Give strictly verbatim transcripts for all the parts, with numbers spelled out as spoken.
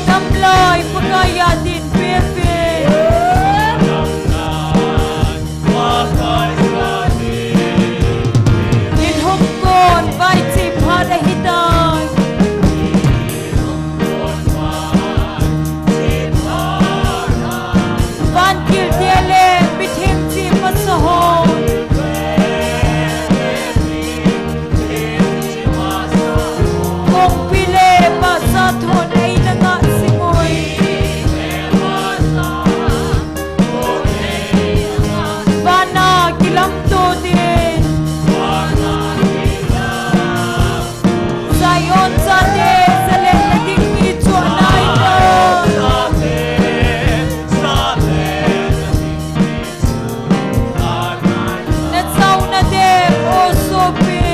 Damlai Pakaiya dinpi uvin. Inhung kon vaichi phat ahitai. Van gildia le mitheng chi masa ho. Kongpi le pasa thon eina ngah singoi. Vana kilamto din. Zion chate, zalenna ding ni chu anaitai. Na chauna dem, o sopi.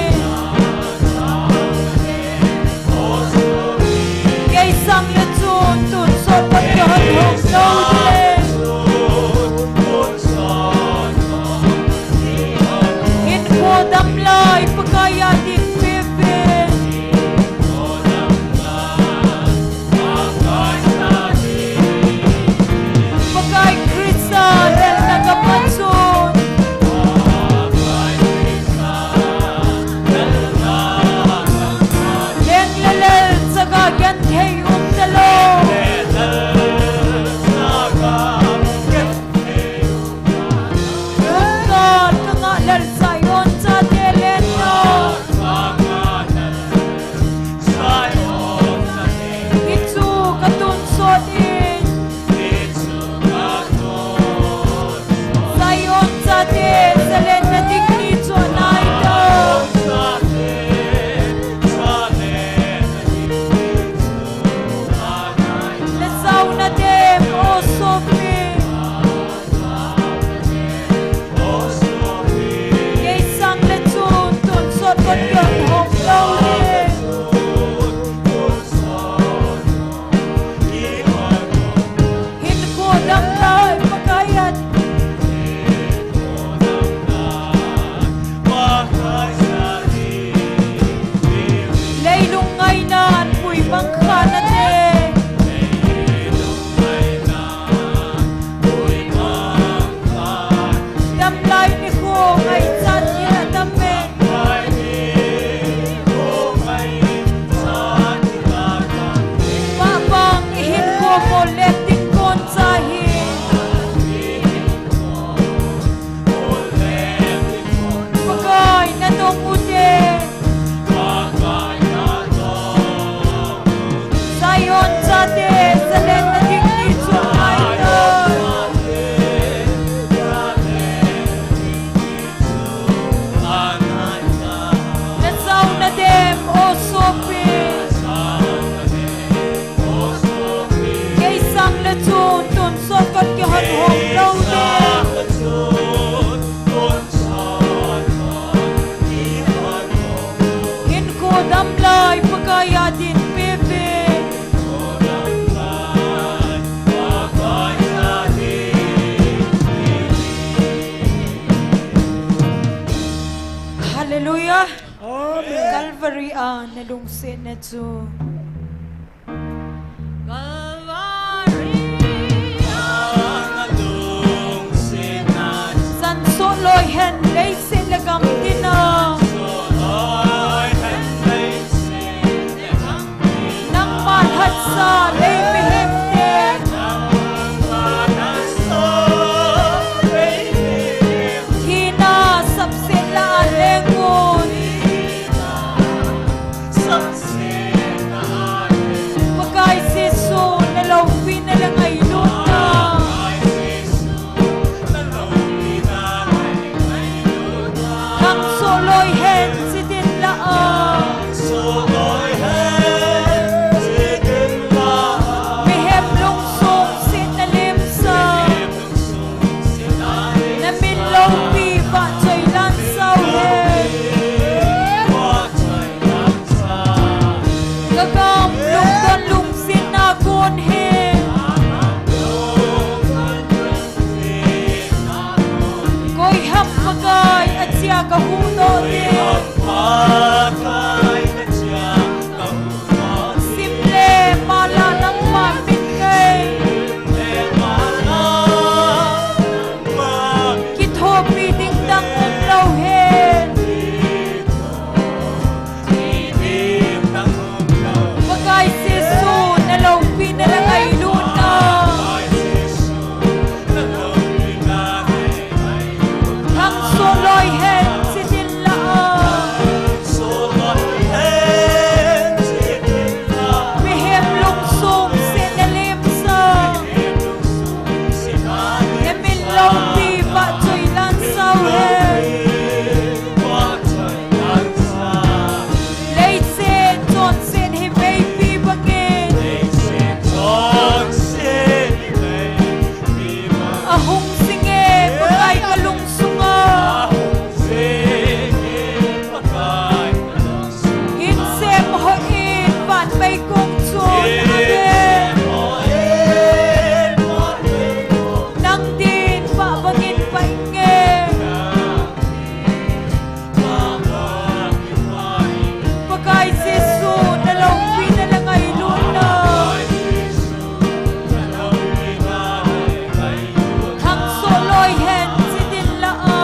Kei sang le chun tonsot pat kihon hom lou ding. Hinkho damlai Pakaiya dinpi uvin. Pakai Christa lelna gam a chun leng le lel chaga genthei um talou. Ka, ka ngah lel Zion chate lenna. Hichu ka tonsot in. Zion chate, zalenna ding ni chu anaitai. Na chauna dem, o sopi. Kei sang le chun tonsot pat kihon hom lou ding. Hinkho damlai Pakaiya. Leilung ngaina anpui mang kha nate. Damlai nikho ngaichat hi atam e. Mabang ihinkho mo le tingkon cha hi. Pakai nadong ute. Zion chate, zalenna ding ni chu anaitai. Na chauna dem, o sopi. Kei sang le chun tonsot pat kihon hom lou ding. Hinkho damlai Pakaiya dinpi uvin. Hallelujah. Amen. Calvary a na lungsetna chu. Calvary a na lungsetna. Chan soh loi hen leiset le gam tina. Nangma lhatsa lei mihem te. Thina sapset lah a leng un. Pakai Jesu na loupina le ngailutna. Nang soh loi hen chitin lah a. Mihem lungsung setna limsa. Na min loupi vahchoi lansau hen. Ka gam lungdon lungsetna kon hen. Koi ham Pakai achia ka huhdoh ding. Sim le mala nangma Kong chun a ve. Nang din pah bangin pah inge. Pakai Jesu, na loupina le ngailutna. Thangsoh loi hen, chitin la a.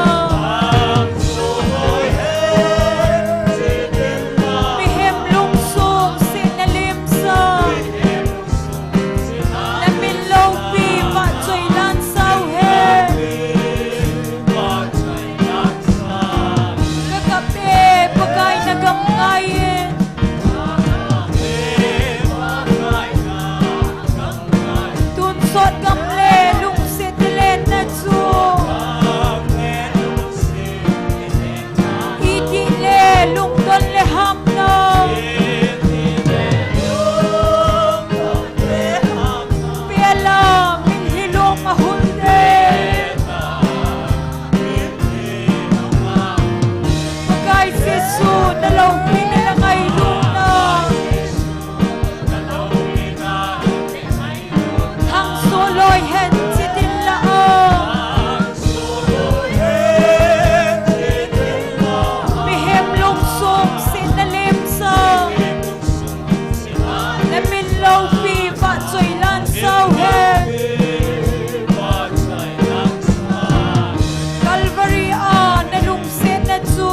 Mihem lungsung seh na limsa. Na min loupi vahchoi lansau hen. Ka kap e, Pakai na gam ngai in. Tonsot gam le lungset le na chu. Iti le lungdon le hamna. Pela min hilong ahul de. Pakai Jesu, na loupina le ngailutna. Thangsoh loi hen, chitin la a. Mihem lungsung seh na limsa. Na min loupi vahchoi lansau hen. Calvary a na lungsetna chu.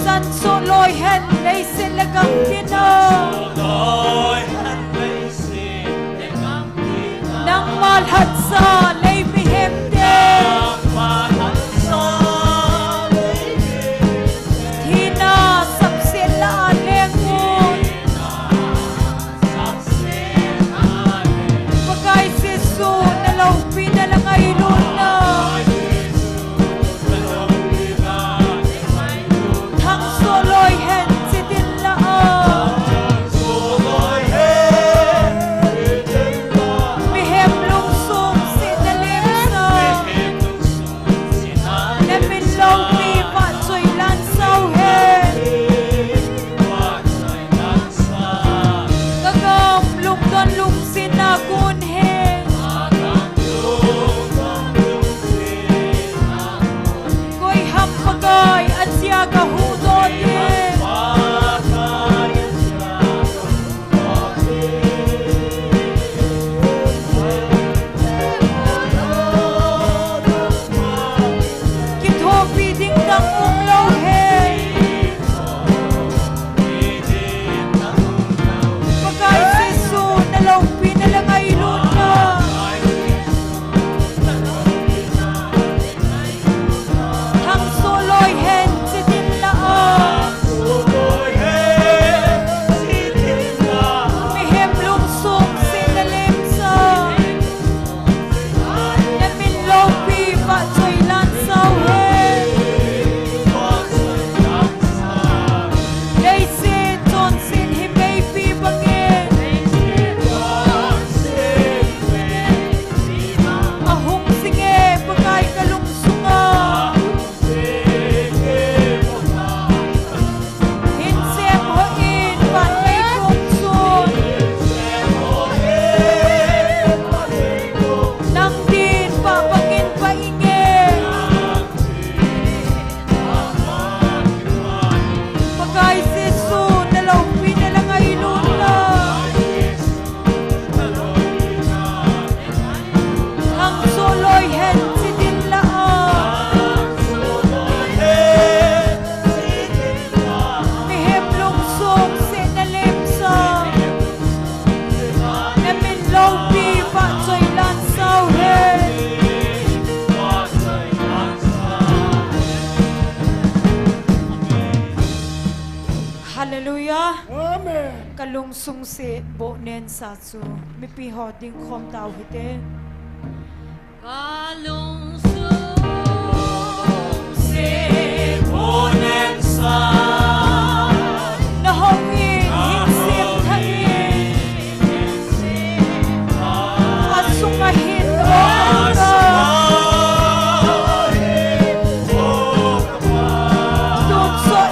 Chansoh loi hen, leiset le gam tina. Nangma lhatsa lei mihemte. Thina sapset la a leng un. Pakai Jesu, na loupina le ngailutna. Thangsoh loi hen, chitin la a. Mihem lungsung seh na limsa. Na min loupi vahchoi lansau hen. Ka gam lungdon lungsetna kon hen. Koi ham Pakai achia ka huhdoh ding. Kithopi ding dang umlou hen. Pakai Jesu, na loupina le ngailutna. Thangsoh loi hen, chitin la a. Mihem lungsung seh na limsa. Na min loupi vahchoi lansau hen. Leiset chonset hi meipi bangin. Ahung jing e Pakai ka lungsunga. Hinsem hoi in vanmei kong chun. Nang din pah bangin pah inge. Pakai Jesu, na loupina le ngailutna. Thangsoh loi hen, chitin la a. Mihem lungsung seh na limsa. Na min loupi vahchoi lansau hen. Hallelujah. Amen. Ka lungsung seh boh nensa chu mipi ho ding khom tau hite. Ka lungsung seh boh nensa. Na houin, hinsem thah in. A sunga hin o ka. Tonsot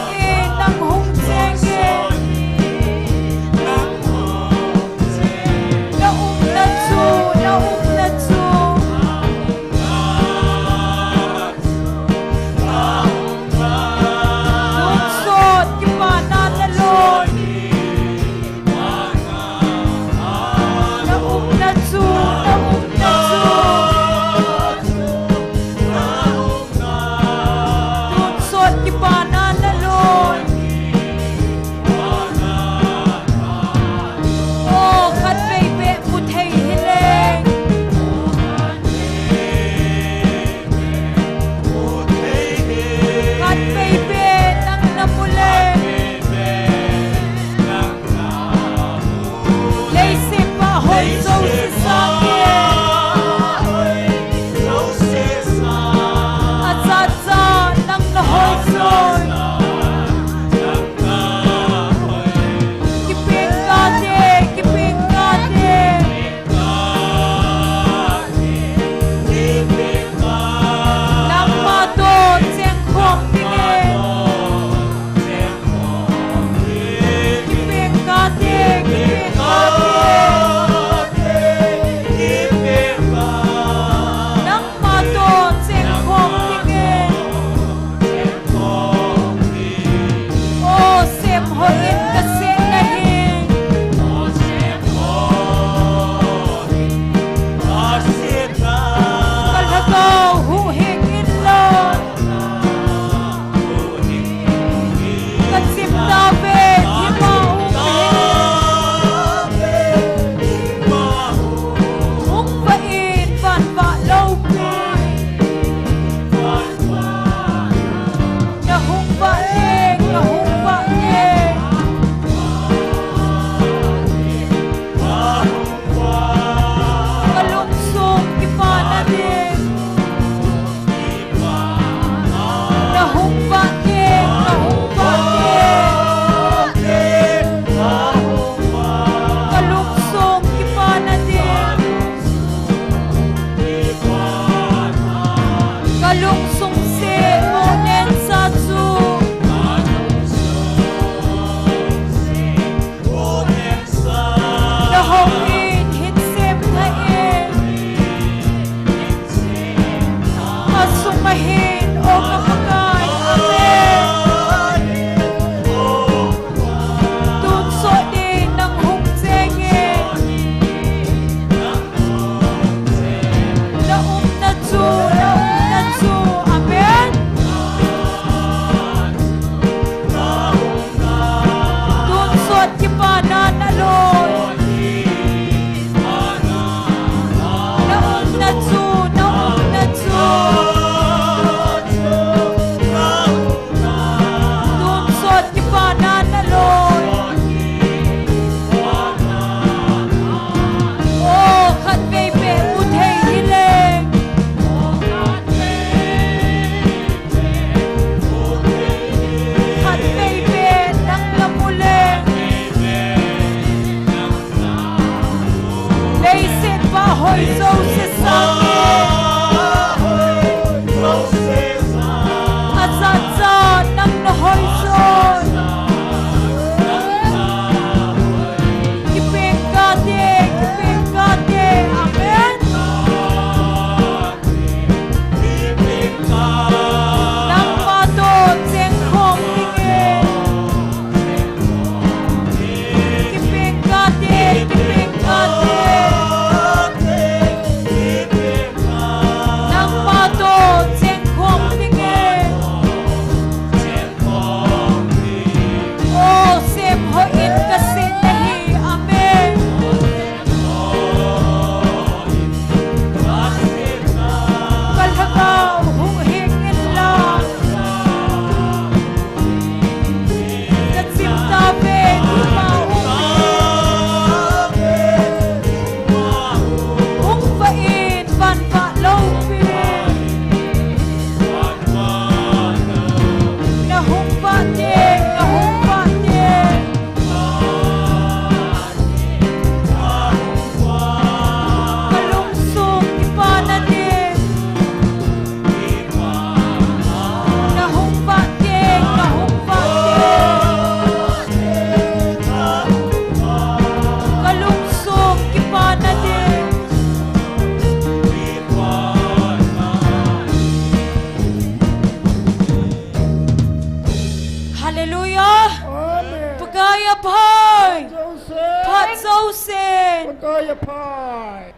Amen. Pakai aphai. Phat jousen. Phat jousen. Pakai aphai.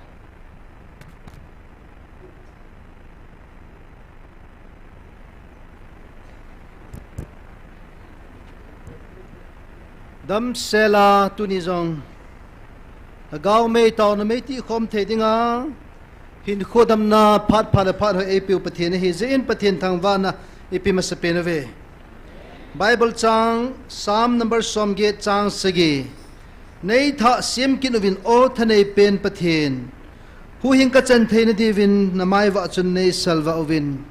Damsela tuni jong Lhagao mei taona mei tihkhom thei dinga hinkho damna phat pha le phat hoi eipeu Pathen ahi jeh in Pathen thangvahna ipe masapen uve. Bible chang Psalm number somget chang sagi. Neithah semkit uvin, O thanei pen Pathen. Huhhing kachan theina diuvin namaivah chun neisalvah uvin.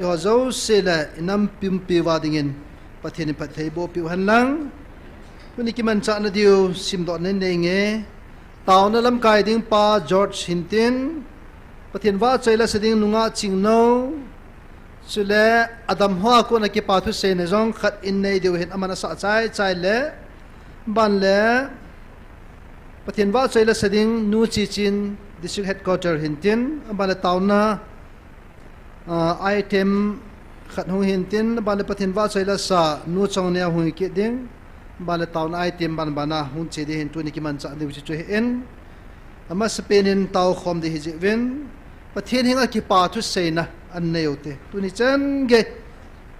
Eiho jouse le inam pumpi uva dingin Pathen in phatthei boh peh u henlang. Tuni kimanchahna diu simdoh nei neinge. Taona lamkai ding Pa George hintin, Pathen vahchoi la sa ding nungah Chingnou, chule adam hoa kona kipa thuseina jong khat in nei diu hin aman asah chai chai le, ban le Pathen vahchoi la sa ding Nu Chichin, District Headquarter hintin, ban le taona item khat hung hintin, ban le Pathen vahchoi la sa Nu Chongneo hung hi kit ding, ban le taona item ban bana hung che ding hin tuni kimanchah diu chu chu hin. Amasapen in taokhom ding hi jeh uvin, Pathen henga kipa thuseina an nei ute. Tuni chan gei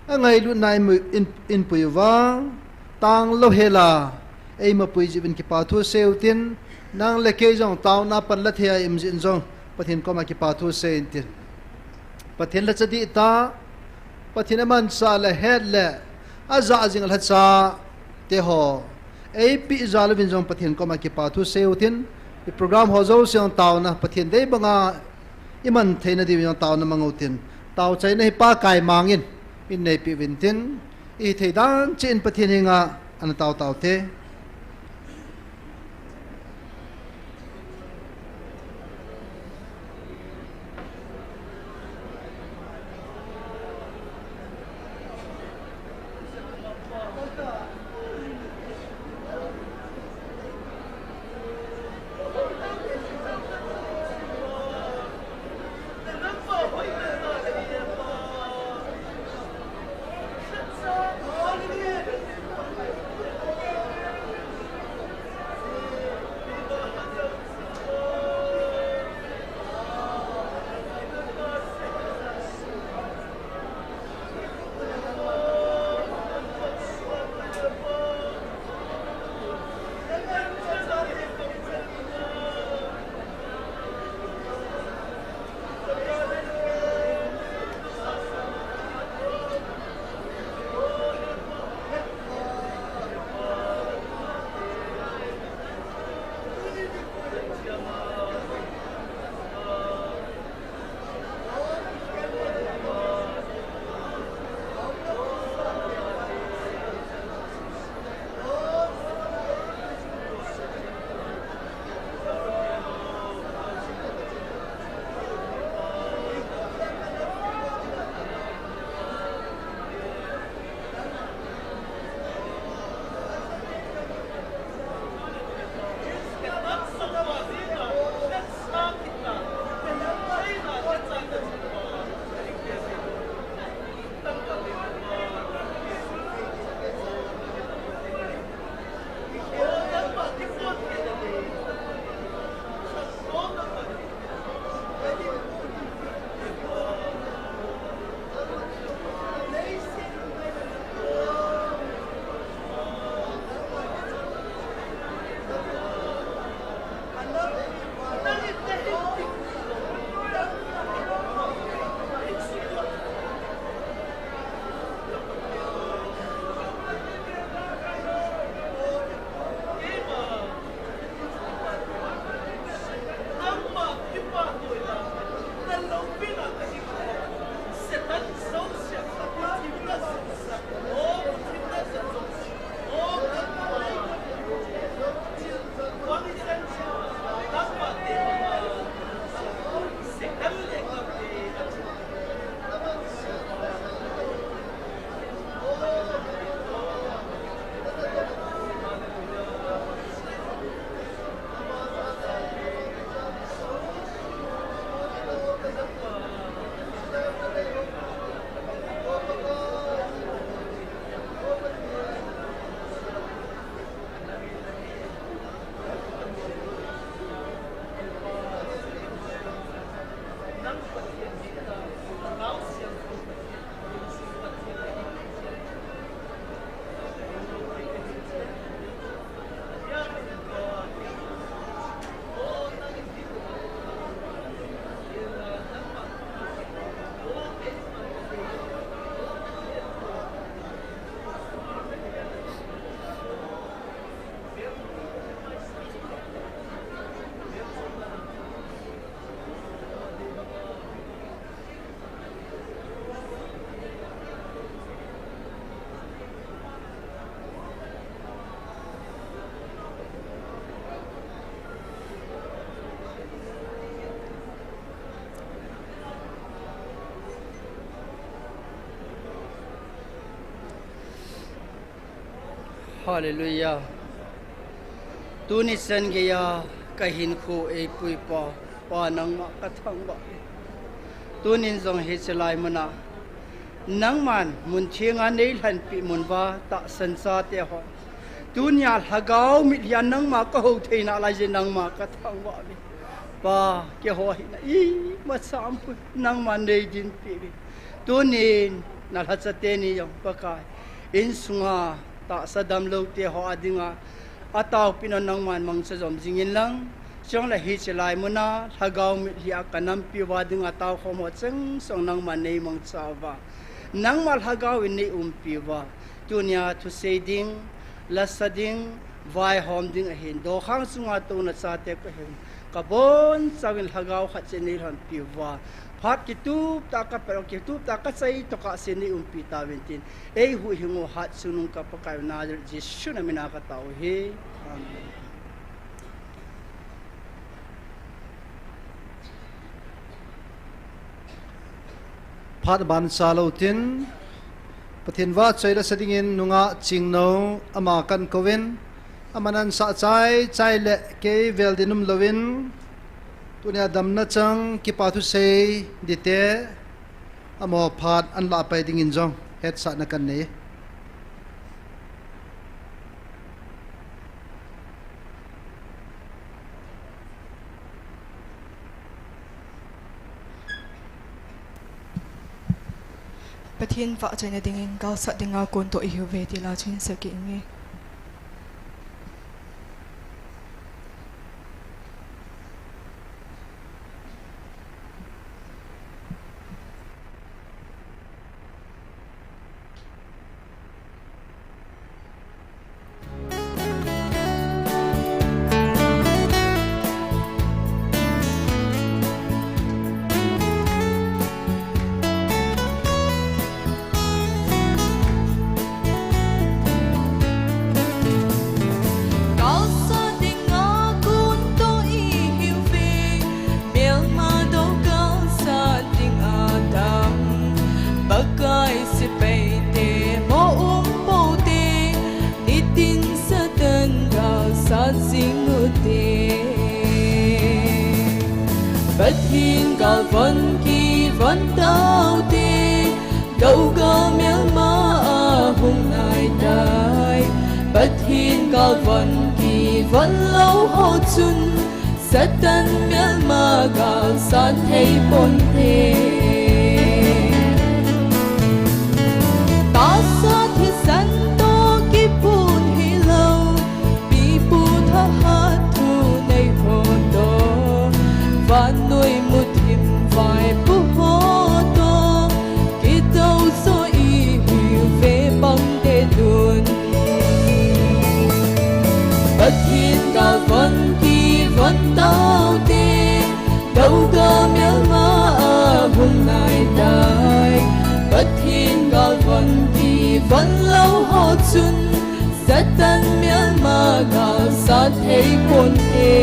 angailutna in, in pui uva, tanglou hela eima pui jeh uvin kipa thusei utin, nang le kei jong taona pan la thei a i um jeh in jong Pathen koma kipa thusei intin. Pathen lhacha dihtah, Pathen amanchah le het le ajah jing lhacha teho eipeh jal uvin jong Pathen koma kipa thusei utin, i program ho jouse jong taona Pathen dei banga iman theina diuvin jong taona mang utin, taochaina hi Pakai mangin in neipeh uvin tin, ihithei dan cheh in Pathen henga ana tao taote. Hallelujah. Tuni chan geiya kahinkho eipui Pa, Pa nangma kathangvah e. Tunin jong hiche lai muna nangman mun thenga neilhenpeh mun uva tahsan chate ho, tunia lhagao mitlhi a nangma kahou theina lai jeh nangma kathangvah e. Pa, keiho hina imacha aumpoi, nangman neidinpeh e. Tunin nalhacha teni jong Pakai, insunga tahsa damlou teho a dinga ataopeh nau nangman mangcha jom jingin lang, chuleh hiche lai muna lhagao mitlhi a kanampi uva dinga taokhom ho cheng jong nangman neimangcha uva, nangma lhagao in neiumpi uva, tunia thusei ding, lasa ding, vaihom ding ahin, dokhang chunga touna chate kahin, kabonchauvin lhagao khat cheh neilhenpeh uva, phat kituptah a kapel, kituptah a kachai tokah cheh neiumpi tauvin tin, eihuhhing u hatchungnung ka Pakai u Nazareth Jesu namina katao ahi. Amen. Phat bancha lou tin, Pathen vahchoi lasa dingin nungah Chingnou ama kahin kouvin, aman ansah chaichai leh kei vel din umlouvin, tunia damna chang kipa thusei dite, amaho phat ahin lahpai dingin jong hetsahna kahin nei. Pathen vahchoina dingin galsat dinga kon toh ihiuve ti la chu hin seiyin nge. Galsat dinga kon toh ihiuve, melma dougal sat ding adam, Pakai sepaite mo um pou te, nitin Satan gal sat jing ute. Pathen galvon kivon taute, dougal melma a hung naitai. Pathen galvon kivon lou ho chun, Satan melma gal sat thei ponte. Tahsa thisan toh kibon hilou, pipu thahat thunei ho toh, vannoi muthim vaipo ho toh, kidou jo ihiuve pang deh un. Pathen galvon kivon taute, dougal melma a hung naitai. Pathen galvon kivon lou ho chun, Satan melma gal sat thei ponte.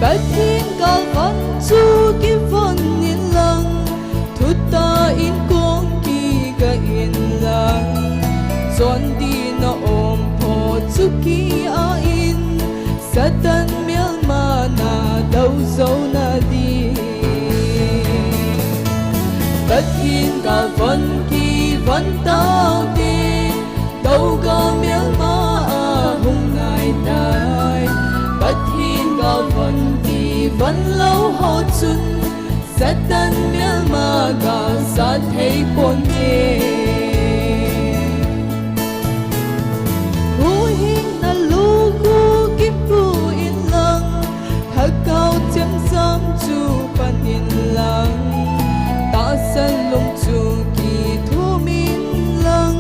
Pathen galvon chu kivon inlang, thutah in kong kigah inlang, chondihna ompho chu kia in, Satan melma nadou jouna ding. Pathen galvon kivon taute, dougal melma a hung naitai. Pathen galvon kivon lou ho chun, Satan melma gal sat thei ponte. Huhhingna lukhu kipu inlang, Lhagao chemjam chu pan inlang, tahsan lung chu kithum inlang,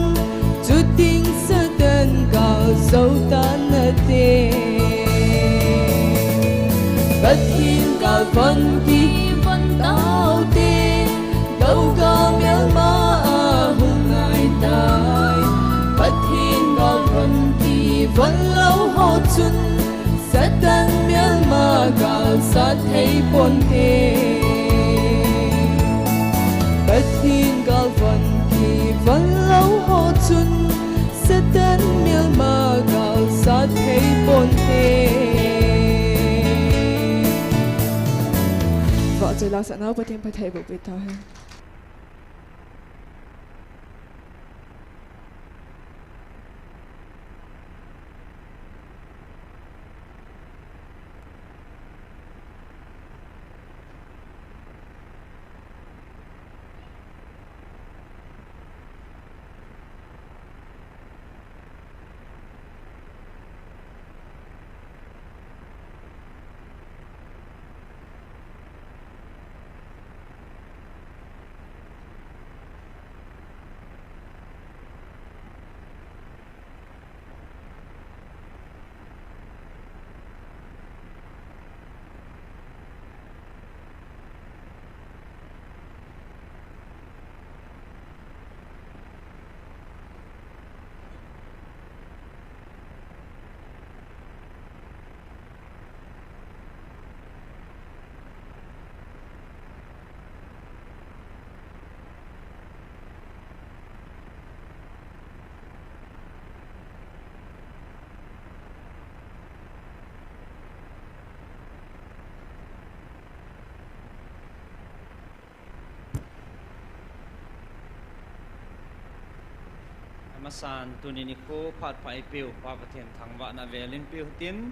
chuting Satan gal jou tan nate. Pathen galvon kivon taute, dougal melma a hung naitai. Pathen galvon kivon lou ho chun, Satan melma gal sat thei ponte. Pathen galvon kivon lou ho Sela sana Pathen phatthei boh peh tauhen. Amasan tuni nikho phat pha eipeu Pa Pathen thangvahna vel in peh uhitin.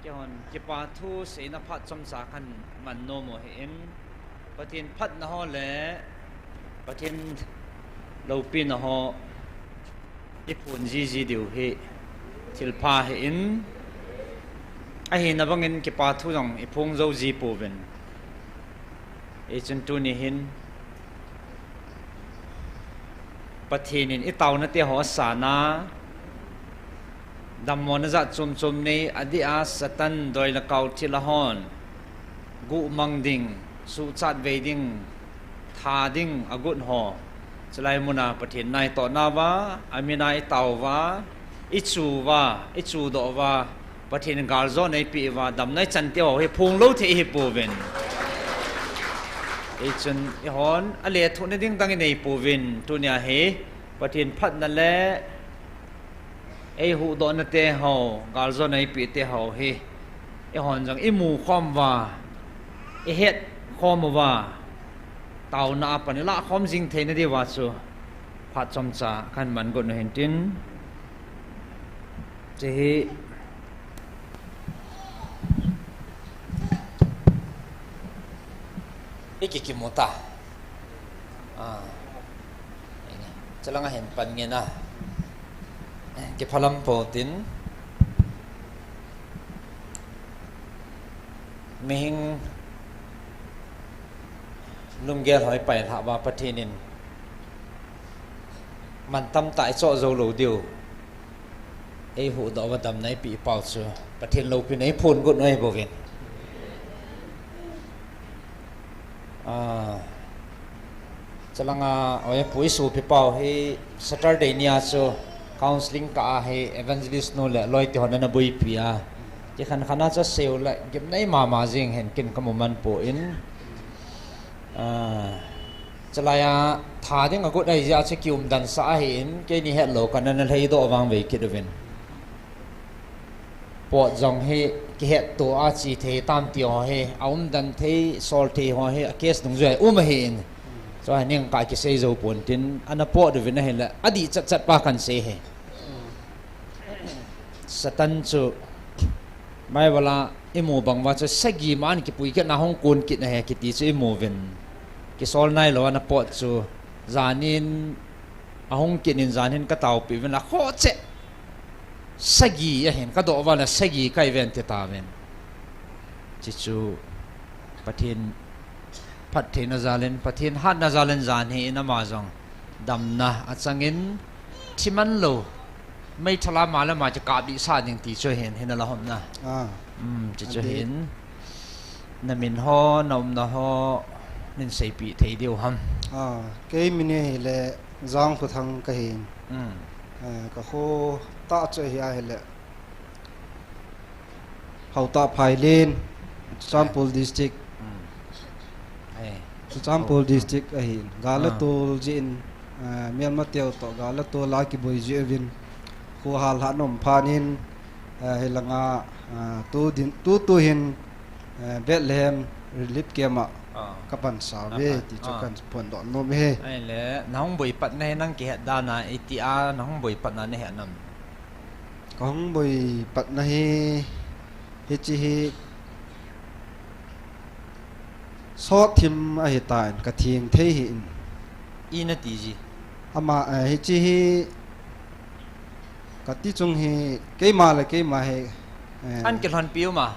Keihon kipa thu seina phat chomcha kahin man nom u ahin. Pathen phatna ho le Pathen loupina ho iphon jiji diu hi thilpha ahin, ahina bangin kipa thu jong iphong jou ji pouvin. Hichun tuni hin Pathen in itaona te ho asana, dammona jat chom chom nei, adeh a Satan doi le kau thilha hon guhmang ding, suhchat vei ding, tha ding agot ho, chulai muna Pathen in eitohna uva, amin a itao uva, ichu uva, ichudoh uva, Pathen in galjona eipeh uva, damna ichan teu hi phonglou thei ihi pouvin. Hichun eihon alethuhna ding dang inei pouvin, tunia hi Pathen phatna le eihuhdohna te ho, galjona eipeh te ho hi eihon jong imu khom uva, ihet khom uva, taona a pan ilah khom jing theina diuva chu phat chomcha kahin man got u hintin. Hiche hi ikikimu ta. Ah. Chalanga hin pan nge na. Kiphalam pou tin. Mihing lunggel ho ipailhah uva Pathen in mantam tah ichoh jou lou diu. Eihuhdoh uva damna eipeh pau chu Pathen loupina iphon got u ahi bouvin. Ah, chalanga, oi, pu isopi pau hi Saturday nia chu counseling kah a hi evangelist nu le loi te hon ana boipi a. Kikhen khen a chu asei u le gimnei mama jing hin ken kamu man poi. Ah, chalai a tha ding agot ahi jeh a chu kiumdan sah ahin, keini hetlou kana lhaidoh vangvei kit uvin. Pot jong hi kihetto a chi thei tam ti ho hi, aumdan thei, sol thei ho hi, a case dungjui a um ahin. Chua hi ning kah kisei jou pon tin, ana pot uvin ahile, adih chat chat pa kan sei hi. Satan chu, Bible a imu bang uva chu, sagi ma ana kipui kit na hung kon kit na hi kiti chu imu uvin. Kisol nailou ana pot chu, janin, ahung kit in janin kataopi uvin la khoh cheh. Sagi ahin kadoh uva le sagi kahi ven ti tauvin. Chuchu Pathen phattheina jal in, Pathen hatna jal in jan hi in ama jong damna achang in thi man lou. Meithal a ma le ma kikap dih sah ding ti chu hin, hin ala hom na. Ah. Um, chuchu hin. Na min ho, na umna ho, nin seipeh thei diu ham. Ah, kei min hi le Jangkhothang kahin. Um. Eh, ka kho tah chu hi ahile. Haotah Phailen, Churachandpur District. Hmm. Ai. Churachandpur District ahin. Gal le tol jeh in, ah, Myanmar teu toh gal le tol a kiboi jeh uvin. Kho hal hat nom phat in, ah, hilanga, ah, tu din, tu tu hin, eh, Bethlehem Relief Camp a, ah, ka pansa ve ti chu, ah, kan phondoh nom e. Ahile, nahung boi patna hi nang kihet dan a, iti a nahung boi patna nahet nam? Kahung boi patna hi, hiche hi, sot thim ahitan, ka theng thei hih in. I nati ji. Ama, eh, hiche hi, kati chung hi, keima le keima hi, eh, an kilhonpi uma.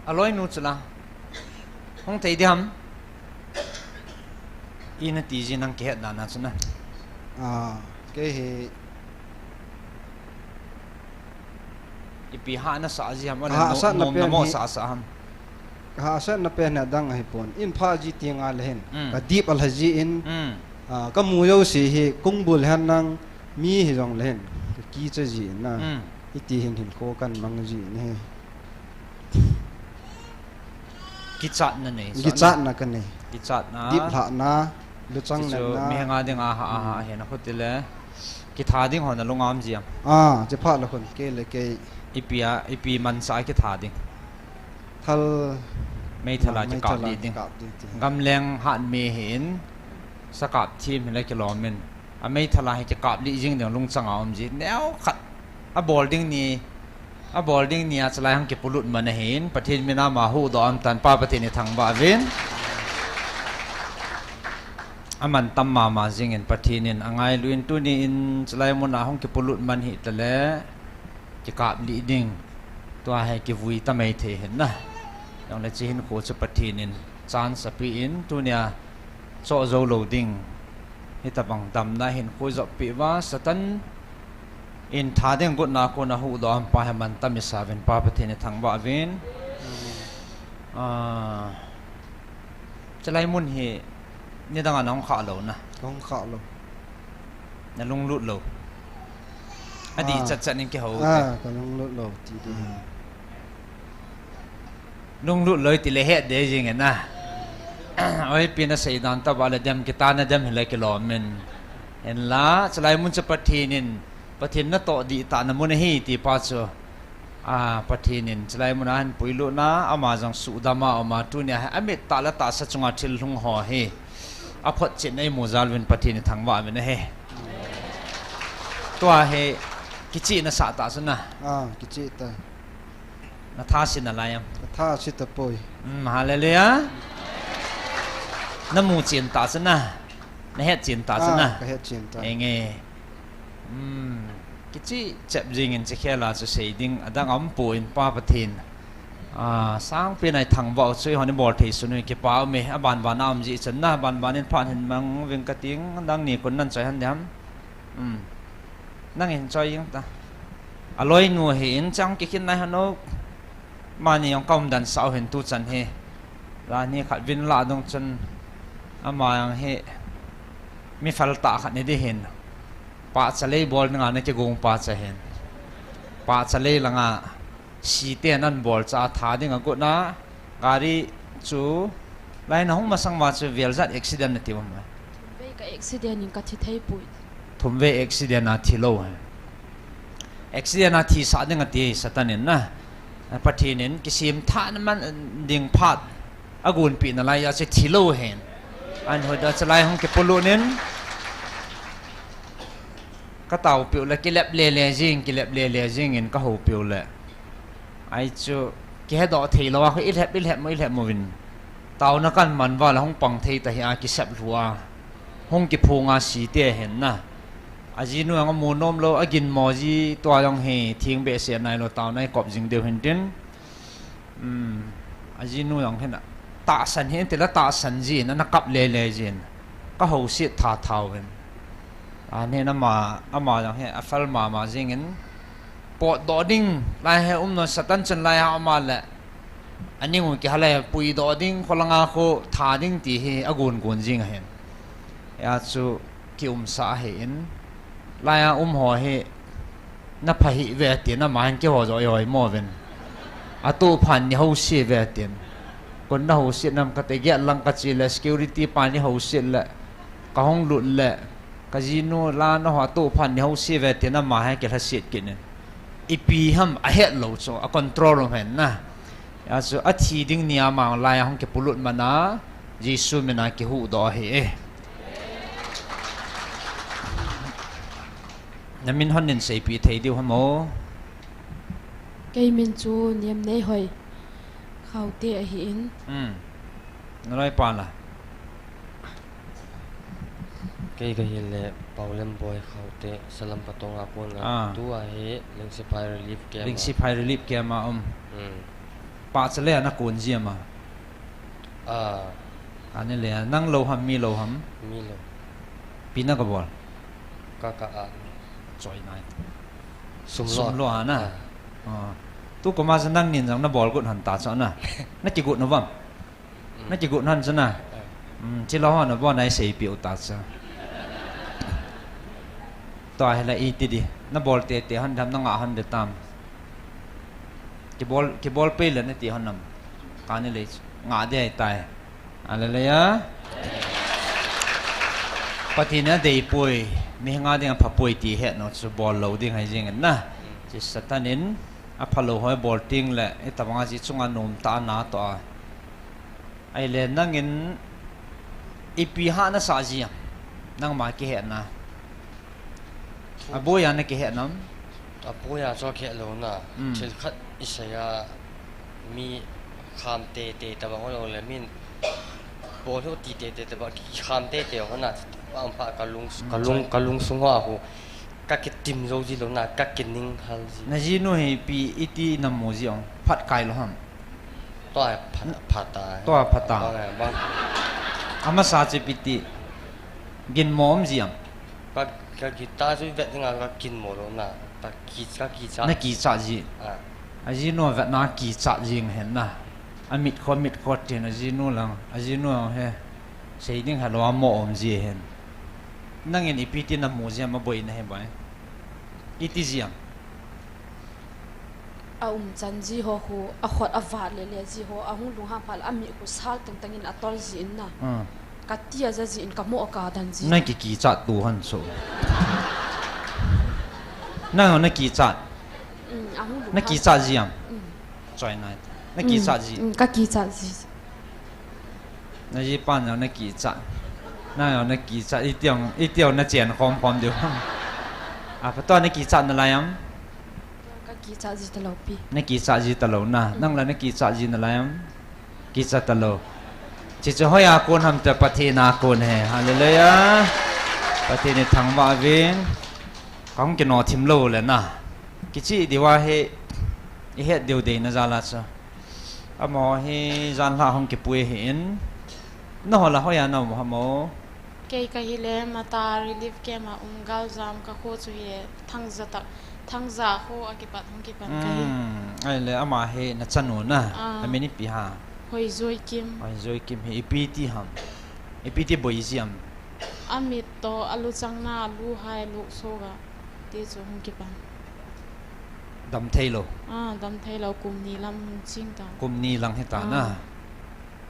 Aloinu chu la. Hung thei diham? I nati ji nang kihet dan a chu na. Ah, kei hi Ipi hahsatna sa ji ham, ahile hahsatna nom, nom pen namo hi, sa sa ham? Hahsatna pen hi adang ahipon. In pha ji teng le hin. Mm. Ka dip alha ji in. Mm. Ah, ka mu jouse hi kung bul hen lang mi hijong le hin. Ka kicha ji in na. Mm. Hiti hin hinkho kan mang ji in hi. Kichatna nei, kichatna ka nei. Kichatna. Diplhahna, luchang nenna. Mi henga dinga ha, ha, ha, hena khuti le. Kitha ding ho na lung a um ji am? Ah, che pha la khun, kei le kei. Ipi a, ipi mansa kitha ding? Thal. Meithal a, ah, kikap ding. Kikap ding ti. Gamleng hat mi hin, sakap thim hile kilom in. A meithal a hi kikap lih jing ding lungchang a um ji. Neo khat. A bol ding ni, a bol ding ni a chalai hung kipolut man ahin, Pathen min a ama huhdoh a um tan, Pa Pathen i thangvah uvin. A mantam mama jing in Pathen in a ngailu in, tuni in chalai mun a hung kipolut man hih tale, kikap lih ding. Tua hi kivui ta mai thei hin na. Jongle hiche hinkho chu Pathen in chance ape in, tunia choh jou lou ding. Hitabang damna hinkho jop peh uva, Satan in tha ding gotna a kona huhdoh a um pa hi mantam i sa uvin, Pa Pathen i thangvah uvin. Amen. Ah, chalai mun hi nidang a na hung khah lou na. Ka hung khah lou. Na lunglut lou. Adih, ah, chat chat in kihou te. Ah, ka lunglut lou ti ding. Hmm. Lunglut lou ti le het ding jing e na. Oi, ipi na seidan tobang le dem, kitana dem hile kilom in. Hinla, chalai mun chu Pathen in, Pathen natoh dih tah na mun ahi ti pa chu. Ah, Pathen in chalai mun a hin puilut na, ama jong suhdam a um a, tunia hi amit tah le tahsa chunga thil lhung ho hi. A photchetna i mu jal uvin Pathen i thangvah uvin ahi. Tua hi kichihna sa ta chu na. Ah, kichih ta. Na tha si nalai am? Ka tha si tapoi. Hmm, hallelujah. Na mu chen ta chu na. Na het chen ta chu na. Ah, ka het chen ta. Enge. Hmm, kichih chep jing in, che khel a chu sei ding adang a um poi, Pa Pathen. Ah, sangpen a i thangvah u chu eihon i bol thei sun u hi kipa um e, a banban a um jeh chun na, banban in phat hin mang uving ka ting, nangni khun nan choi han ding ham? Hmm. Nang hin choi jing ta. Aloinu hi in chang kikhin nai hanu. Mani jong ka umdan sah u hin tuchan hi. Janhi khat vin lah dong chun ama jong hi mi fel tah khat ni di hin. Pahcha lei bol dinga na kigong pahcha hin. Pahcha lei langa site nan bol cha tha ding a got na gari chu lai na hung masang ma chu vel jat accident na ti um. Thum vei ka accident in ka thi thei poi. Thum vei accident a thi lou. Accident a thisah ding ati Satan in na. Pathen in kisemthahna man ding phat a gonpeh nalai a chu thi lou hen. Ahin hoida chalai hung kipolut in. Ka taopeh u le kilep lele jing, kilep lele jing in ka houpeh u le. Ahi chu kihedoh thei lou a, khu i lhep, i lhep mo, i lhep mo vin. Taona kan man uva le hung pang thei ta hi a kisep lhu a. Hung kiphong a site hen na. A jinu jong amu nom lou, a ginmo ji tua jong hi theng behseh nailou, taona i kop jing diu hin tin. Um, a jinu jong hin a tahsan hin ti le tahsan jin, ana kap lele jin. Ka houset tha tha uvin. Ahin ama, ama jong hi a fel mama jing in. Potdoh ding, lai hi um non Satan chun lai a um a le. A ning u kiha le puidoh ding, kholanga khu tha ding ti hi a gon gon jing ahin. Hia chu kiumsah ahi in. Lai a um ho hi na pha hih ve tin, ama hin kiho jo i hoi mo vin. A tu phan ni houset ve tin. Kon na houset nam ka te giat lang ka chi le security pa ni houset le. Ka hung lut le. Ka jinu la na ho a tu phan ni houset ve tin ama hin kilhaset kit in. Ipi ham a het lou chu a control um hen na. Achu athi ding nia mang lai a hung kipulut mana, Jesu mina kihuhdoh ahi e. Namin hon nin seipeh thei diu ham o? Kei min chu Niamneihoi Khaute ahin. Hmm. Naloi pa la? Kei kahile Paulemboi Khaute, Salam Patong a kon a. Ah. Tua hi Lingsiphai Relief Camp a. Lingsiphai Relief Camp a um. Hmm. Pahcha le ana kon jia ma? Ah. Ani le, nang lou ham, mi lou ham? Mi lou. Ipi na kabol? Ka ka a. Choi nai. Sum lo. Sum lo ana. Ah. Ah. Tu koma sa nangin jong nabol got hon ta chu na. Nakigot nom am? Mm. Nakigot hon chu na. Ah. Um, chilou hon nabol nai seipeh u ta chu. Tua hi la iti di. Nabol tete hon dam, nangah hon de tam? Kibol, kibol pei le nati hon nam? Kani le ngah de ahitai. Hallelujah. Pathen in adeipoi, mi henga dinga phapoi ti hetnau chu bol lou ding ahi jeng in na. Chu Satan in aphalou ho bol teng le, itobanga ji chunga nomtah ana toh a. Ahile nangin ipi hah nasah ji am? Nangma kihetna. Aboi a nakihet nam? Aboi a chu kihet lou na. Mm. Thil khat isei a mi kham tete tobang ho lou le min bol ho ti tete tobang kikham tete ho na. Pam pha kalung, mm, kalung, choi. Kalungsung ho a hu. Kakitim jou ji lou na, kakining hal ji. Najinu hi ipi iti namu ji ong? Phat kai lou ham? Tua phat, phat a. Tua phat a. Bang e, bang. Amasa chu ipi ti? Ginmo um ji am? Ka, ka guitar chu vet dinga kaginmo lou na. Ka ki, kakichat. Nakichat ji. Ah. Ajinu vetna kichat jing hen na. Amit kho, mit kho tin ajinu lang. Ajinu he. Sei ding helou a mo um ji hen. Nangin ipi ti namu ji am aboi na hi boi? Iti ji am? Aumchan ji ho khu, akhut avat lele ji ho, ahung lunghang phat le amit khu sal tengteng in atol ji in na. Hmm. Kati aja ji in kamo kadan ji. Nakikichat tu hon chu. Nang nakichat. Mm, ahung lunghang. Nakichat ji am? Mm. Choi nai. Nakichat ji. Mm, mm, kakichat ji. Najipan jong nakichat. Nang jong nakichat. Iti jong, iti jong nachen khom khom diu. A, phato nakichat nalai am? Kakichat ji talou pi. Nakichat ji talou na. Mm. Nang la nakichat ji nalai am? Kichat talou. Chuche hoiya kon ham ti Pathen a kon ahi. Hallelujah. Pathen ithangvah uvin. Kahung kino thim lou le na. Kichih diu ahi, ihet diu deina jal a chu. Amaho hi janhi a hung kipui ahin. Nangho la hoiya naum ham o? Kei kahile Mata Relief Camp a um, Galjam kakho chu hi Thangja tak, Thangja kho a kipat hung kipan kahi. Hmm, ahile ama hi nachanu na. Ah. Amin ipi ham? Hoijoikim. Hoijoikim hi ipi ti ham? Ipi ti boi ji am? Amit toh, aluchang na, alu hai, luksoga. Ti chu hung kipan. Dam thei lou. Ah, dam thei lou, kum ni lam hung ching ta. Kum ni lang hita na. Ah.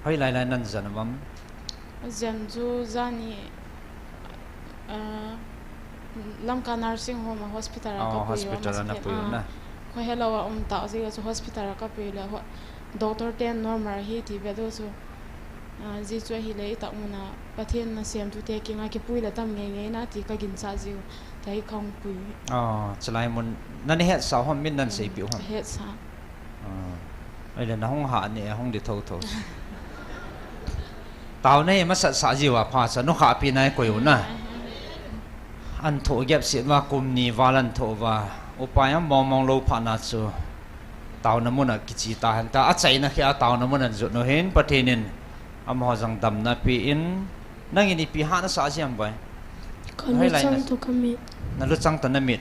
Hoilai lai najen uvam? Jen chu jani, ah, Lamka Nursing Home a hospital a, oh, kapui u, hospital a napui u na. Khohelou a um ta, jeh chu hospital a kapui le ho, doctor ten normal ahi ti ve dou chu. Ah, jeh chu ahile itah mun a Pathen nasemthu te kinga kipui le tam ngei ngei na ti kaginchat jiu. Tua hi kahung pui. Ah, chulai mun nana hetsah u ham, min nana seipeh u ham? Hetsah. Ah. Ahile nahung hah ni, ahung di thotho. Taona hi masat sah jiu a pha cha, nukhahpi na ikoi u na. An thoh gep sit uva, kum ni val an thoh uva. Upa jong mong mong lou phat na chu. Taona mun a kichi ta hen ta, achaina khi a taona mun a jot u hin, Pathen in amaho jong damna pe in, nangin ipi hah nasah ji am boi? Ka luchang toh ka mit. Na luchang toh na mit.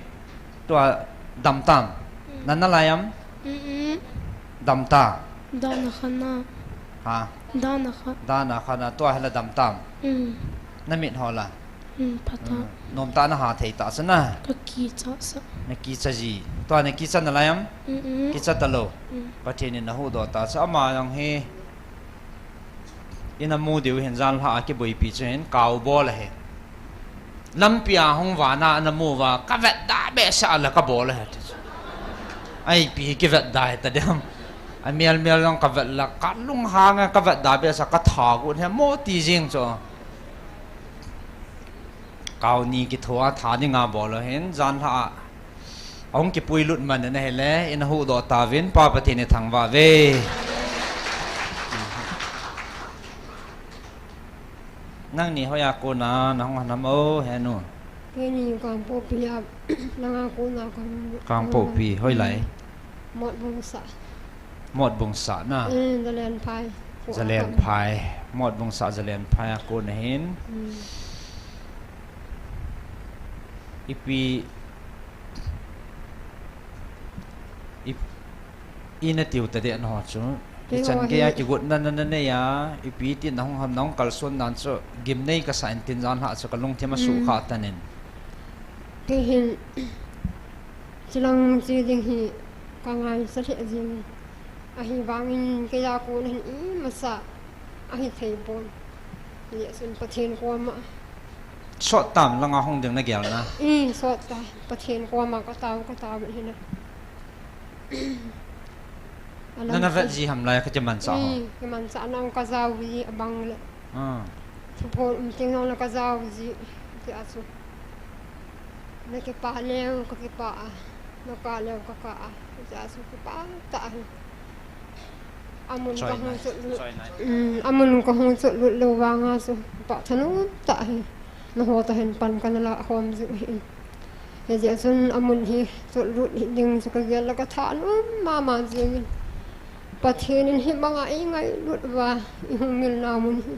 Tua dam tam? Mm. Na nalai am? Mm-mm. Dam ta? Dana khan a. Ha? Dana khan. Dana khan a, tua hi la dam tam? Mm. Na mit ho la? Hmm, pha ta. Hmm. Nomtah a naha thei ta chu na. Ka kichat sah. Na kichat ji. Tua na kichat nalai am? Mm-mm. Kichat talou. Hmm. Pathen in nahuhdoh ta chu, ama jong hi. Ina mu diu hin janhi a kiboipi chu hin, kau bol ahi. Lampi a hung vana ana mu uva, ka vetda behseh a la ka bol ahi. Ai pi kivetda hita diam. Amial mial jong kavet la, kalunghang a kavet da behseh a katha got hi mo ti jing chu. Kau ni kithoa tha dinga bol hin, janhi a ahung kipui lut man ahile, ina huhdoh tauvin, Pa Pathen ithangvah uve. Nangni hoiya kona nahung ham o, henu? Keini Kangpokpi a, langa kona kahung. Kangpokpi, hoilai? Motbung sah. Motbung sah na? Eh, Zalen phai. Zalen phai. Motbung sah Zalen phai a kona hin. Hmm. Ipi, ip-, ina tiu tadeh nangho chu. Ichan geiya kigotna nanei a, ipi ti nahung ham, nahung kalson dan chu gimnei kasah in tin, janhi a chu kalungthim asuhkhah tan in. Kei hin, chilang che ding hi kangaisah lheh jing. Ahivangin keiya kona hin imacha ahithei pon. Hijeh chun Pathen koma. Sot tam, langa hung ding nagel na? I, sot ta. Pathen koma katao, katao hina. Nana vet ji ham lai, kakimanchah ho? I, kimanchah nang kajao ji abang le. Ah. Thuphon um teng jong le kajao ji, ti a chu. Nakipah leu, kakipah a. Nakah leu, kakah a. Ti a chu kipah tah ahi. Amun kahung chotlut. Um, amun kahung chotlut lou vanga chu pah thanom tah ahi. Nangho toh hin pan kana lah khom jiu ahi. Hijeh chun amun hi chotlut hiding chu kagel le kathanom mama jingin. Pathen in hibanga eingailut uva, ihung milna mun hi.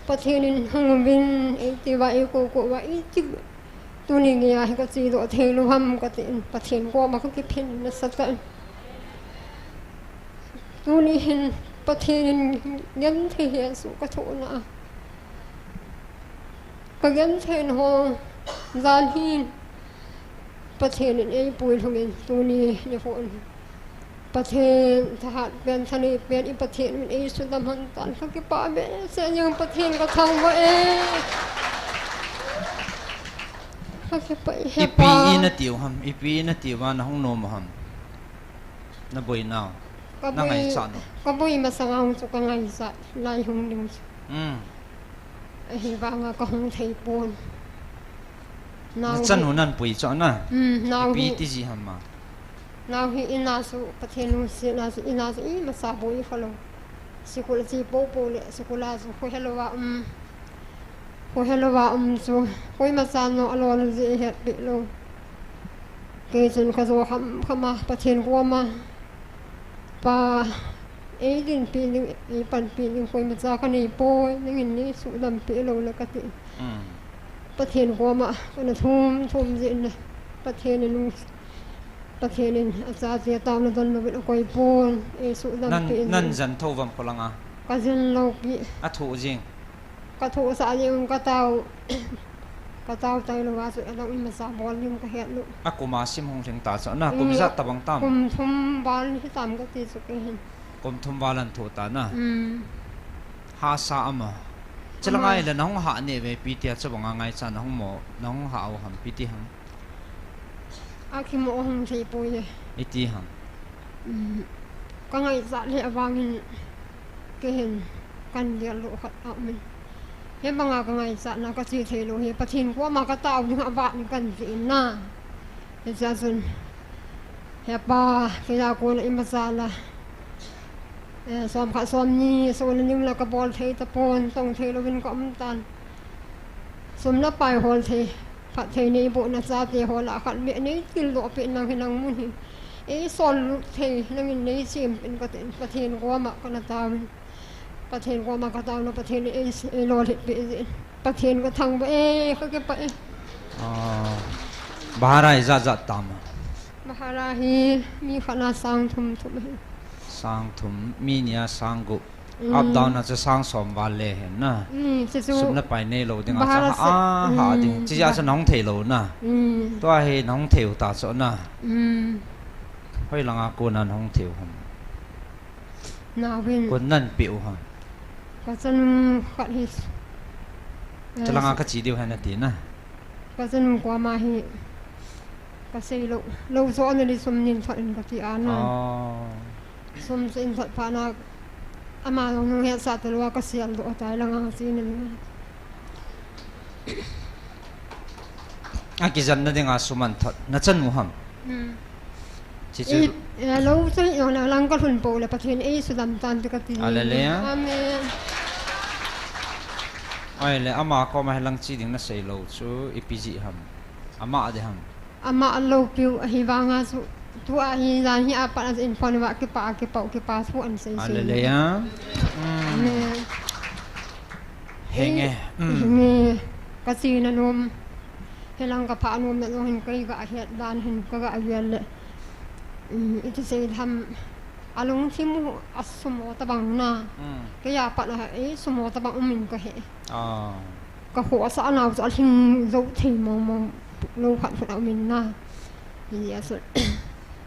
Pathen in hung uvin, eiti uva, eikoukou uva, iti. Tuni geiya hi kachedoh theilou ham katin, Pathen koma kakiphin nasatah in. Tuni hin Pathen in genthei hi asuh kathoh na a. Kagenthei na ho, jan hin Pathen in eipui lhungin tuni nikho in Pathen thahat pen, thanei pen, i Pathen min eisudam lhon tan, kakipah behseh jeng, Pathen kathangvah e. Kakipah e, Hepa. Ipi natiu ham, ipi natiu va nahung nom u ham? Naboinau, nangaichat u. Kaboi masanga hung chu kangaichat lai hung ding chu. Ahivanga kahung thei pon. Nachanu nanpui chu na? Ipi tiji ham a? Nao hi ina chu Pathen lungsetna chu ina chu imacha boi khalou. Sikul ache poupou le sikul a chu khohelou a um. Khohelou a um chu koimacha nao alol jeh hetpeh lou. Kei chun kajo khamkham a Pathen koma, Pa, eidinpi ding, eipanpi ding koimacha kaneipoi, nangin neisudam peh lou le kati. Pathen koma kana thum thum jeh in, Pathen in, Pathen in achate taona don louvin akoipon, eisudam peh jeh in. Nan jen thou vam kholanga? Kajen lou pi. Athoh jing? Kathohsah jeng, katao, katao tailou a chu adang imacha bol ding kahet lou. Akum a sim hung lhing ta chu na, kum ijat tabang tam? Kum thum val hitam kati chu kei hin. Kum thum val ahin thoh ta na? Hahsa ama. Chulanga ahile nahung hah neh uve, ipi tia chubanga ngaichat nahung mo, nahung hah u ham, ipi ti ham? Akimoh hung theipoi e. Iti ham? Kangaichat lheh vangin kei hin kangel lou khat aumin. Hibanga kangaichatna kache theilou hi Pathen koma katao ding avah in kanti na. Hichea chun, Hepa, keiya kona imacha la, eh, somkhat somni sohna ding la kabol thei tapon, tong theilouvin kaum tan. Sum le pai hol thei, phatthei neiboh nachate ho lah a khat beh neitildoh peh in nang hi nang mun hi eisonlut thei, nangin neisem peh in katin, Pathen koma kana taovin. Pathen koma kataona, Pathen in ei, eilolhit peh jeh in Pathen kathangvah e, kakipah e. Bhara ijat jat tam? Bhara hi mi khat na sang thum thum ahi. Sang thum, mi nia sang gup. Up down a chu sang som val le hen na. Sum le pai neilou dinga chu hah ding. Chujeh a chu nahung theilou na. Tua hi nahung thei u ta chu na. Hoilanga kona nahung thei u ham? Kon nanpeh u ham? Kachanu khat hi. Chulanga kache diu ahi nati na. Kachanu koma hi kaseilou, lou jo ana li sum nin thot in kati a na. Sum chu in thot phat na, ama jong nu hetsah talou a ka sel doh tai langa chi nin. A kijanna dinga sum an thot. Na chanu ham? Hmm. Chi chu. I, eh, lou chu jong lang ka lhun pou le Pathen ei sudam tan ti ka ti. Hallelujah. Amen. Ai le ama koma hilang chi ding na sei lou chu ipi jeh ham? Ama de ham? Ama loupiu ahi vanga chu. Tua hi jan hi apat a in phone va kipa, kipa, kipa thu an sei sei. Hallelujah. Hmm. Amen. Henge. Hmm. Henge. Ka chi na nom. Hilang ka pha nom na jong hin kei ga het dan hin ka ga gel le. Hmm, iti sei tham. Alungthim u asumo tabang na. Hmm. Kei a pat a, eh, sumo tabang um in ka he. Ah. Ka khohsah nau chu alhing jou thei mong mong lou khat khut a um in na. Hi a chu.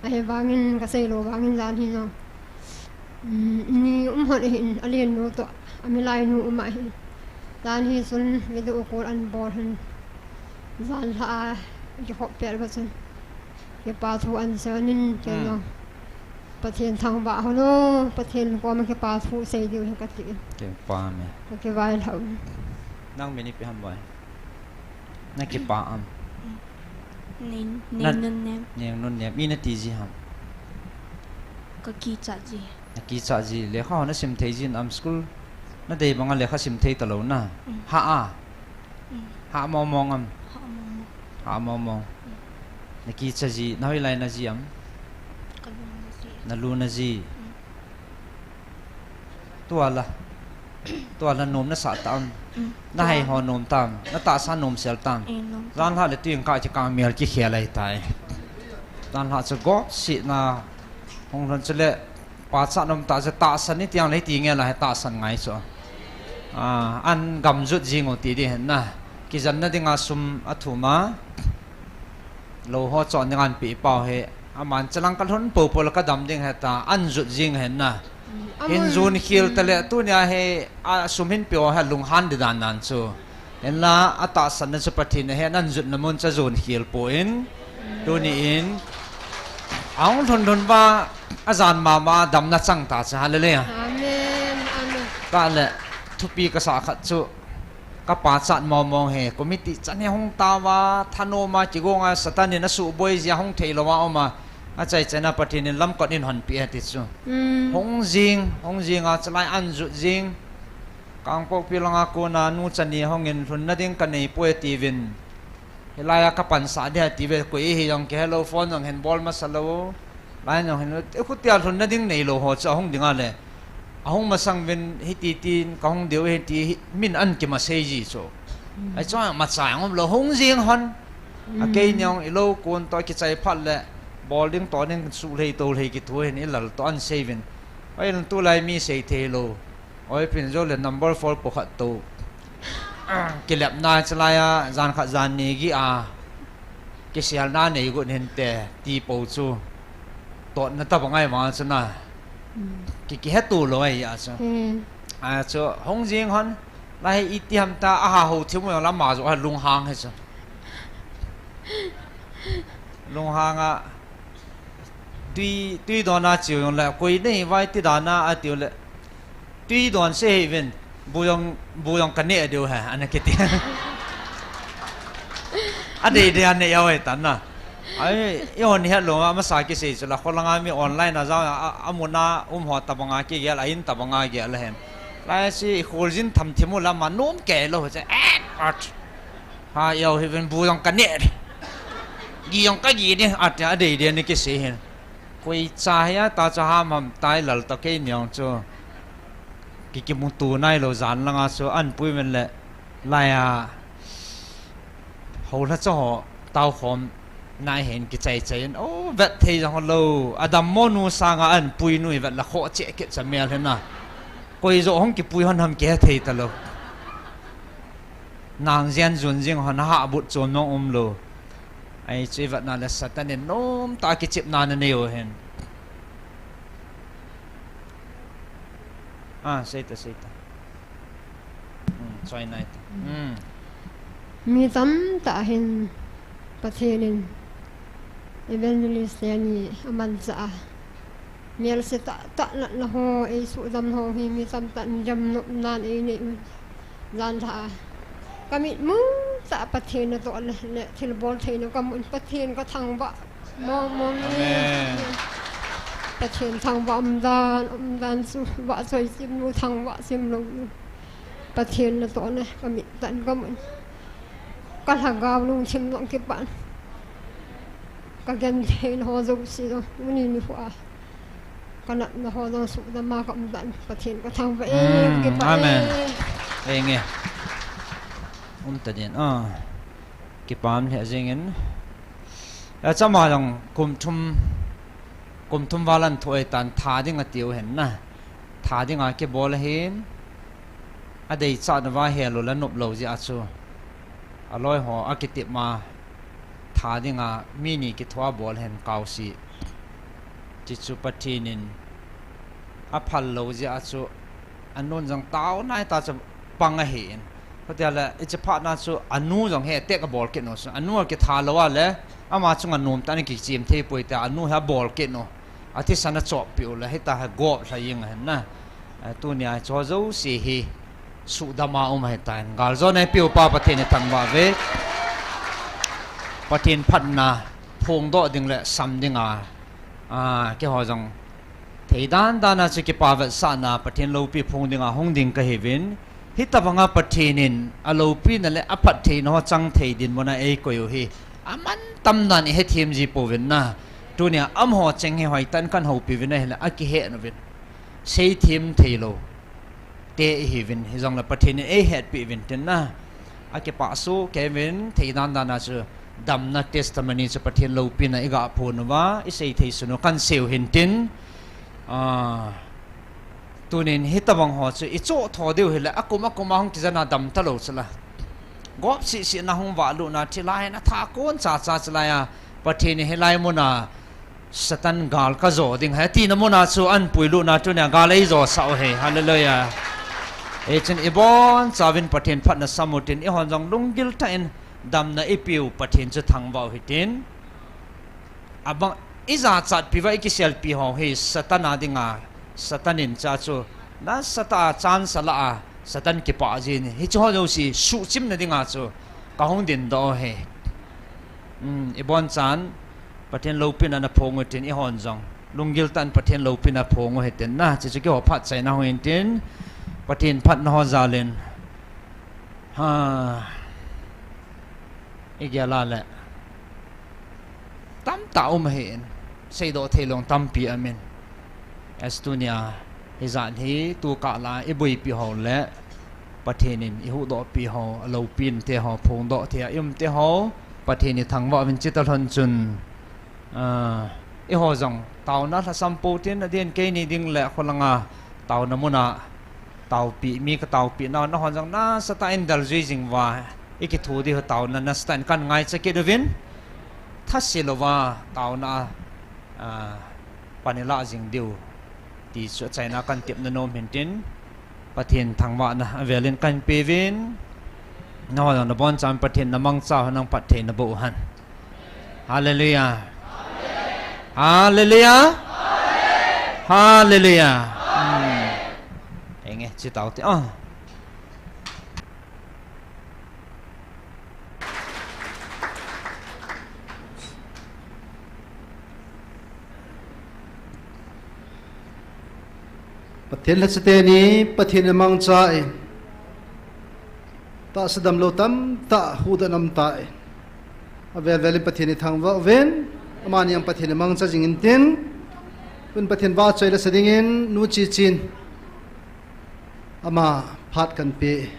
Ahi vangin ka sei lou vangin jan hi jong. Um, ni um hon ahin, alen nu toh, amilai nu um ahin. Jan hi chun video call an bol hin. Jan lha a, kikhop pel va chun. Kipa thu an sei nin, kei jong. Hmm. Pathen thangvah hon o, Pathen koma kipa thu sei diu hi ka ti. Kipa me. Ka kivailhah u. Nang min ipi ham boi? Na kipa am? Neng, na, Neng Nunnem. Neng Nunnem. I na ti ji ham? Ka kicha ji. Na kicha ji. Lekha ho na sim thei jin am school? Na dei banga lekha sim thei talou na. Mm. Ha a. Mm. Ha mong mong am? Ha mong mong. Ha mong mong. Mm. Na kicha ji, na hoilai na ji am? Ka lu na ji. Na lu na ji. Mm. Tua la. Tua la nom na sah tam. Mm. Na hai ho nom tam. Na tahsa nom sel tam. Eh, nom tam. Jan lha le tuin ka chi kang mial kikhel ahi tai. Jan lha chu gop si na hung lhon chu le Pachat nom tah chu tahsan ni tiang le ti nge la he tahsan ngai chu. Ah, an gam jut jing u ti di hen na. Kijanna dinga sum a thum a. Lou ho chon dinga an pe pau he. Aman chalang ka lhun po po la ka dam ding he ta. An jut jing hen na. Mm, hin amun jun khil ta le, mm, tunia he, a sum hin pe ho he lunghan di dan dan chu. Hinla, a tahsanna chu Pathen ahe, nan jutna mun chu ajon khel poi. Tuni in, ahung lhun lhun va, ajan mama, damna chang ta chu, hallelujah. Amen, amen. Ka le, thupi kasa khat chu, ka pachat mong mong he, committee chan he hung ta va, thanom a, kigong a, Satan in asuh boi jia hung thei lou a um a, achai chai na Pathen in lamkot in hon pe e ti chu. Mm. Hung jing, hung jing a, chalai an jut jing. Kangpokpi langa kona nu chani hongin lhunna ding ka nei poi tiuvin. Hilai a ka pansah dia tiuve, koi hi jong kihe lou, phone jong hin bol masa lou. Line jong hin, e, khutia lhunna ding nei lou ho chu ahung ding a le. Ahung masang uvin hiti tin ka hung diu hiti hi, min an kimasei ji chu. Ai chu machai ngom lou hung jing hon. A kei niang i lou kun to kichai phat le. Bol ding to ding su lei to lei kithu hin i lal to an sei uvin. Ai lan tulai mi sei thei lou. Oi, pin jo le number four po khat to. Kilep na chalai a, jan khat jan ni gi a. Kisel na nei gun hin te, ti po chu. Tot na ta bangai vang chu na. Mm. Ki, kihe tu lou ai a chu. Mm. A chu, hung jing hon, la he i ti ham ta, a ha ho thimu jong la ma jo ha lung hang he chu. Lung hang a, tui, tui don a chiu jong le, koi nei vai ti dan a, a tiu le. Tui don se hi vin, bu jong, bu jong ka ne diu he, ana kiti. A dei dei a ne yau he tan na. Ai, i hon het lou a, masa kisei chu la, kholanga mi online a jao a, a, a mun a um ho tabang a kigel, a in tabang a gel hen. Lai si i khol jin tham thimu la ma nom kei lou che, eh, at. Ha, yau hi vin bu jong ka ne. Gi jong ka gi ni, at a dei dei ni kisei hen. Koi cha hi a ta cha ham ham tai lal ta kei niang chu. Ki kimutu nai lou jan langa chu an pui men le lai a. Ho la cho ho tau khom nai hen kichai chai en. O vet thei jong lou. Adam mo nu sanga an pui nu i vet la kho che kit cha mel hen na. Koi jo hong kipui hon ham ke thei ta lou. Nang jen jun jing hon ha but chom nong um lou. Ai chu i vet na le Satan in nom ta kichip na na nei u hen. Ah, sei ta, sei ta. Hmm, choi nai ta. Hmm. Mi tam ta hin Pathen in evangelist te ni aman cha a. Melse tah tah natna ho, ei sudam ho hi mi tamtah in jam nop nan ei nei u. Jan tha a ka mit mu tah Pathen natoh le, le thilbol theina ka mun, Pathen ka thangvah mong mong e. Amen. Pathen thangvah umdan, umdan chu vahchoi chim lou, thangvah chim lou. Pathen natoh le ka mit tah in ka mun. Ka lhagao lungthim jong kipah in, ka genthei ho jouse jong tuni nikho a ka natna ho jong sudam a ka um tah in Pathen ka thangvah e. Hmm, kipah e. Amen. Enge. Um ta din. Ah. Kipah lheh jeng in. Achama jong kum thum, kum thum val an thoh e tan, tha ding atiu hen na. Tha ding a kibol ahin. Adei chan uva hel u le nop lou jeh a chu aloi ho akitep ma, tha ding a mi ni kithoa bol hen kaosi. Chuchu Pathen in aphal lou jeh a chu anun jong taona hita chu pang ahin. Khutia le hiche phat na chu anu jong he tek abol kit nu chu, anu akitha lou a le ama chunga nom tah in kichem thei poi tia anu hi abol kit nu. Athisan achop piu le hita hi gop lha jeng ahin na. Eh, tunia chu jouse hi sudam a um ahitan, galjona eipiu pa Pathen ithangvah uve. Pathen phatna phongdoh ding le sam ding a, ah, keiho jong thei dan dan a chu kipa vetsahna Pathen loupi phong ding a hung ding kahiuvin. Hitobang a Pathen in aloupina le aphattheina ho chang thei dinmun a eikoi u hi aman tam dan ihethem ji pouvin na. Tunia amaho cheng hi hoitah in kan houpi uvin ahile akihet uvin. Seithem thei lou te ihiuvin, hijongle Pathen in eihetpi uvin tin na. Akipah soh kei uvin, thei dan dan a chu damna testimony chu Pathen loupina iga phong uva, isei thei sun u kan sei u hin tin. Ah, tunin hitobang ho chu ichoh tho diu hile, akum akum a hung kijen a dam talou chu la. Gop sisi na hung vah lut na, thilha hin atha kon cha cha chu la a, Pathen in hilai mun a Satan gal kajo ding ahi tina mun a chu ahin puilut na, tunia gal eijo sah u ahi. Hallelujah. Hichun ibon chauvin Pathen phatna sam u tin, eihon jong lunggil tah in damna ipiu Pathen chu thangvah u hitin. Abang ijachatpi uva ikiselpi ho hi Satan a dinga, Satan in cha chu nasatah a chance ala a, Satan kipah jin, hiche ho jouse suhchimna dinga chu kahung dindoh u ahi. Hmm, ibon chan Pathen loupina naphong u hitin, eihon jong lunggil tah in Pathen loupina phong u hitin na, chuchu keiho phat chaina hung in tin, Pathen phatna ho jal in. Ha. Igel a le tamtah um ahin, seidoh thei lou tampi aum in. Hiche tunia hijat hi tukah la iboipi ho le Pathen in ihuhdohpi ho, aloupina te ho, phongdoh thei a ium te ho, Pathen ithangvah uvin, chuti lhon chun, ah, eiho jong taona lhasam pou tin, adin keini ding le kholanga taona mun a taopi, mi kataopi nau, nahon jong nasatah in deljui jing uva, ikithu diu taona nasatah in kan ngaicha kit uvin, thase louva taona, ah, pan ilah jing diu ti chu achaina kan tepna nom hin tin, Pathen thangvahna avel in kan pe uvin, nahon jong nabonchauvin Pathen namangcha u hen, nang phatthei naboh u hen. Hallelujah. Hallelujah. Hallelujah. Hmm. Enge, chutao te. Ah. Pathen lhacha teni, Pathen in amangcha in, tahsa damlou tamtah huhdoh in aum tai. Avel vel in Pathen ithangvah uvin, amani jong Pathen in amangcha jing in tin, tun Pathen vahchoi la sa dingin, Nu Chichin, ama phat kan pe.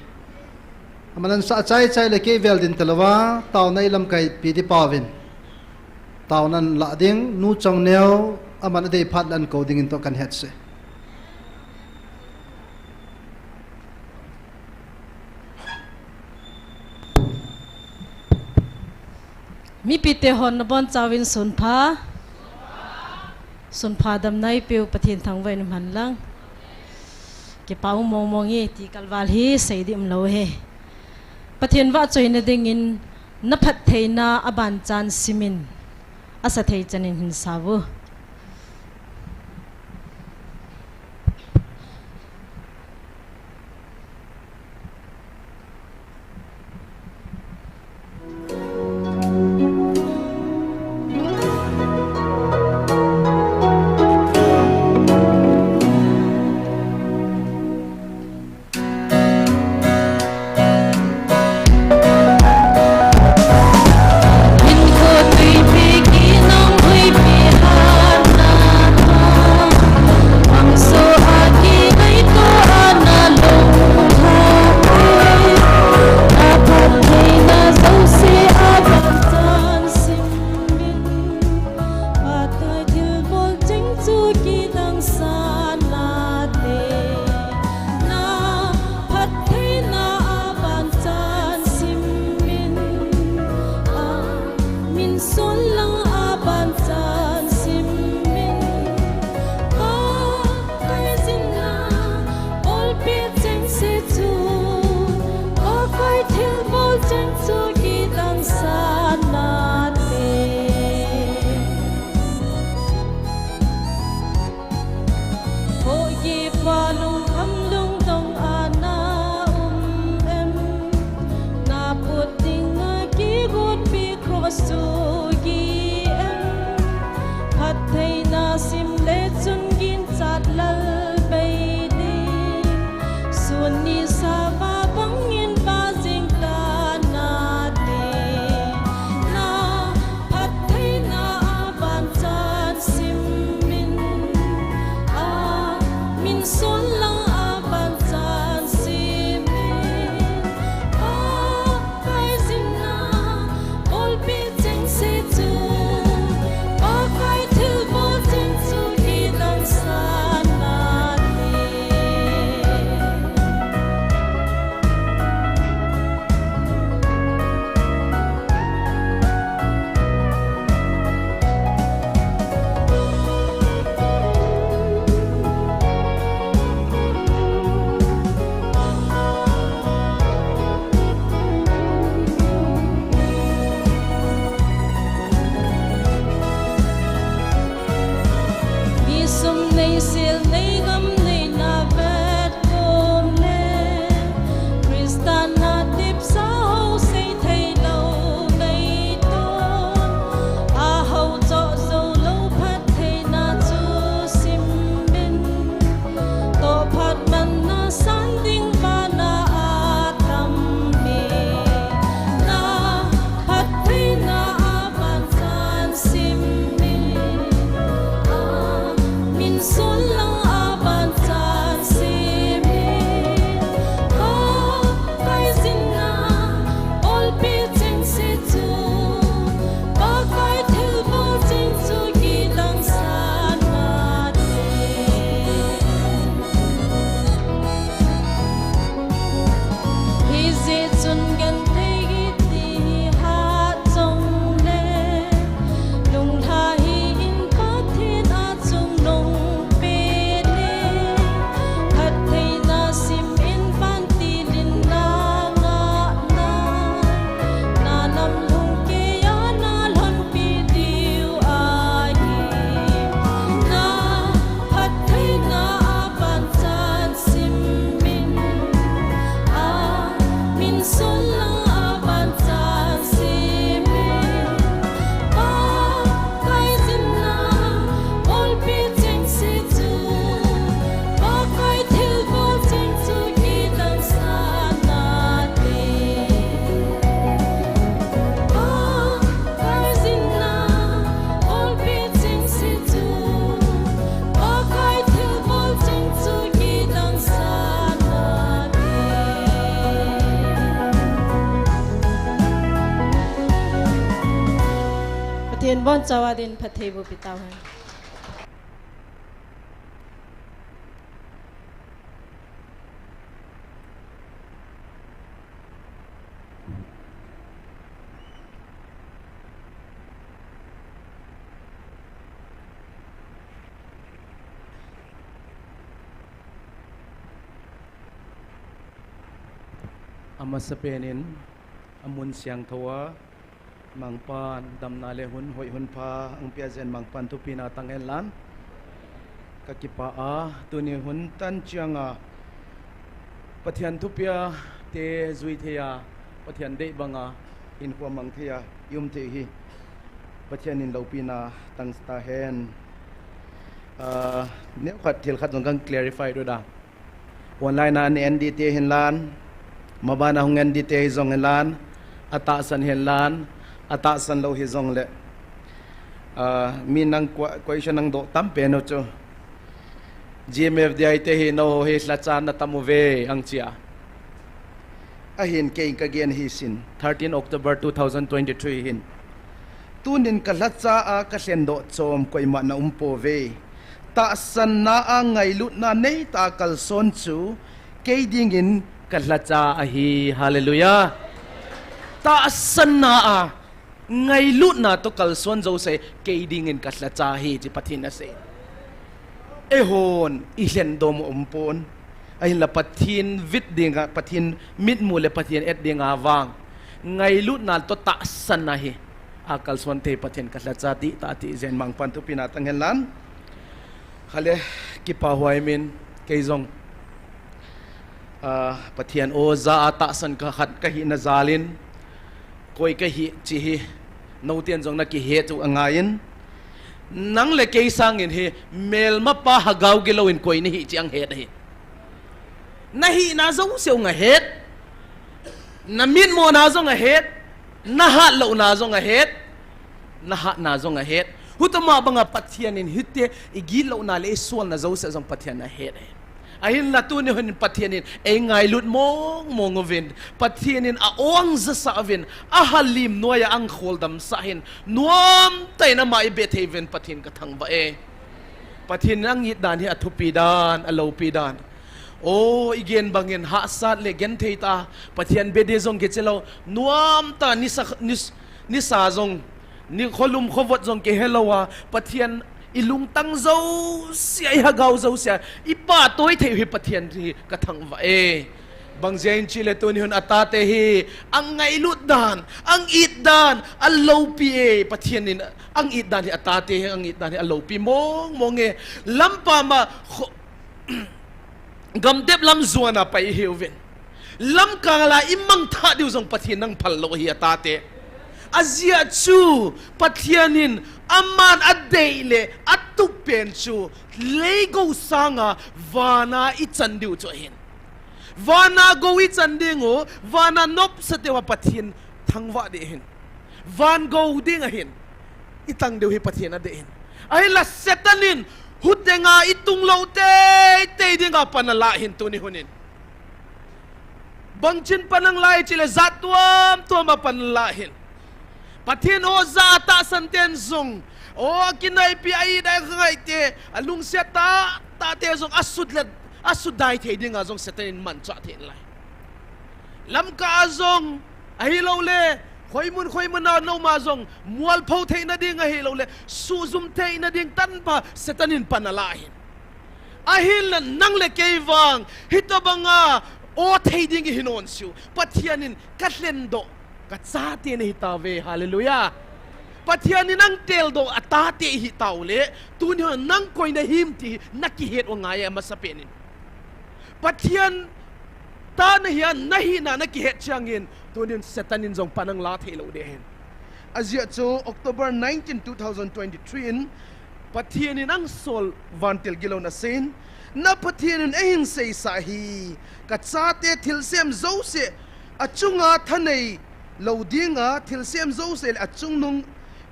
Aman asah chai chai le kei vel din talouva, taona ilamkaipi ding pa uvin. Taona alah ding, Nu Chongneo, aman adei phat le ahin kou dingin toh kan het se. Mipite hon nabonchauvin sunpha. Sunpha damna eipeu Pathen thangvah in umhen lang. Kipa um mong mong e ti kalval hi sei ding umlou ahi. Pathen vahchoina dingin naphattheina abanchan simin, asathei chan in hin sau. Sun lang a ban chan sim in, Pakai jinna, bolpi cheng se chu, Pakai thilbol cheng chu kidang sa nate. Hoipa lungkham lungdong a na um em? Na put dinga kigotpi cross chu gi em? Phattheina sim le chun ginchat lal bei ding. Sun ni sava bangin va jing ta nate. Na phattheina a ban chan sim in, a min sun lang a ban chan sim in, Pakai jinna, bolpi cheng se chu, Pakai thilbol cheng chu kidang sa nate. Mi sum nei, sil nei, gam nei, na vet kom le, Christa na tipsa ho sei thei lou nei ton, a ho cho zo lou phattheina chu sim in. Toh phat manna san ding vana a tam e. Na phattheina a ban chan sim in, a min sun lang a ban chan sim in, Pakai jinna, bolpi cheng se chu, Pakai thilbol cheng chu kidang sa nate. Hijeh chun genthei kiti hat jong le, lunglha hih in Pathen a chungnung pe le, phattheina sim in vantil in na ngah na, na lam lhung keiya na lhonpi diu ahi. Na phattheina a ban chan sim in, a min sun lang a ban chan sim in, Pakai jinna, bolpi cheng se chu, Pakai thilbol cheng chu kidang sa nate. Pakai jinna, bolpi cheng se chu, Pakai thilbol cheng chu kidang sa nate. Pathen bonchauva din phattheiboh pi tauhen. Amasapen in, amun siangthou a, Mangpan damna le hun hoi hun pha ahung pia jeh in Mangpan thupina tang hen lang. Ka kipah a, tuni hun tan chiang a Pathen thupia te jui thei a, Pathen deih banga hinkho mang thei a i um thei hi Pathen in loupina tang tahen. Ah, neokhat thil khat jong kan clarify diu da. Online a na en ding te hin lang, maban a hung en ding te hi jong hin lang, atahsan hin lang, atahsan lou hi jong le. Ah, mi nang qua-, question nang doh tam pen u chu. G M F D I te hi nangho hi lhacha na tam uve ang chia. Ahin kei ka gen hi sin, thirteen October two thousand twenty-three hin. Tunin ka lhacha a ka lhen doh chom koima na um pouve. Tahsanna a ngailutna neitah a kalson chu kei dingin ka lhacha ahi. Hallelujah. Tahsanna a Ngailutna toh kalson jouse kei dingin kalhacha ahi, ti Pathen in asei. Eihon, ilhen dom umpon. Ahinla Pathen vit dinga, Pathen mitmu le Pathen et dinga vang, ngailutna toh tahsan ahi. Akalson thei Pathen kalhacha ti, tati jen mangpan thupina tang henlang. Khale, kipa huai min, kei jong, ah, Pathen o ja a tahsan khat kahina jalin, koi kahi chi hi, noten jong nakihet u angaiyin. Nang le kei sangin hi, melmapa hagao gilou in koi nahi chi anghet ahi. Nahina jouse u ngahet. Namitmona jong ahet. Nahatlouna jong ahet. Nahatna jong ahet. Hutoma banga Pathen in hite igitlouna le isolna jouse jong Pathen in ahet ahi. Ahinla tuni hun Pathen in eingailut mong mong uvin, Pathen in a-ong jasa uvin, ahalim noiya angkholdamsah hin, nuamtah in ama ibe thei uvin Pathen kathangvah e. Pathen in ang-it dan hi athupi dan, aloupi dan. O, igen bangin hahsat le genthei tah, Pathen be ding jong kiche lou, nuamtah nisa, nis-, nisa jong, ni kholum khovot jong kihe lou a, Pathen ilungtang jousea, ihagao jousea ipatoi thei u hi Pathen hi kathangvah e. Bang jeh in chule tuni hun atate hi, ang ngailut dan, ang it dan, aloupi e, Pathen in ang it dan hi atate hi, ang it dan hi aloupi mong mong e. Lampam a kho-, gamtep lam juana pai ihiuvin. Lamkal a imangthah diu jong Pathen in angphal lou ahi atate. Ajeh chu, Pathen in aman adei le atup pen chu, leigou sanga vana ichan diu chu ahin. Vana gou ichan ding u, vana nopsah teu a Pathen thangvah ding ahin. Van gou ding ahin. Itang diu hi Pathen adei ahin. Ahinla Satan in, hutenga itung lou teitei dinga pan alah ahin tuni hun in. Bangchin pan anglah chule jat tuamtuam a pan alah ahin. Pathen o ja a tahsan ten jong, o, akinaipi a idai khangaite, alungset tahtah te jong asut le, asutdai thei dinga jong Satan in manchah thei in alai. Lamkal a jong, ahiloule, khoimun khoimun a naum a jong, mualpho theina ding ahiloule, suhjum theina ding tanpha Satan in pan alah ahin. Ahinla nang le kei vang, hitobanga o thei ding ihi nom seh u. Pathen in kalhendoh, kachate nahitauve, hallelujah. Pathen in angteldoh atate ihitau le, tuni hun nang koi nahim ti nakihet u angai e amasapen in. Pathen ta nahia, nahina nakihet changin, tunin Satan in jong pan angla theilou ding ahin. Ajeh chu October nineteen, two thousand twenty-three in Pathen in angsol vantil gilouna aseiyin, na Pathen in eihin seisah hi, kachate thilsem jouse achunga thanei lou dinga, thilsem jouse le achungnung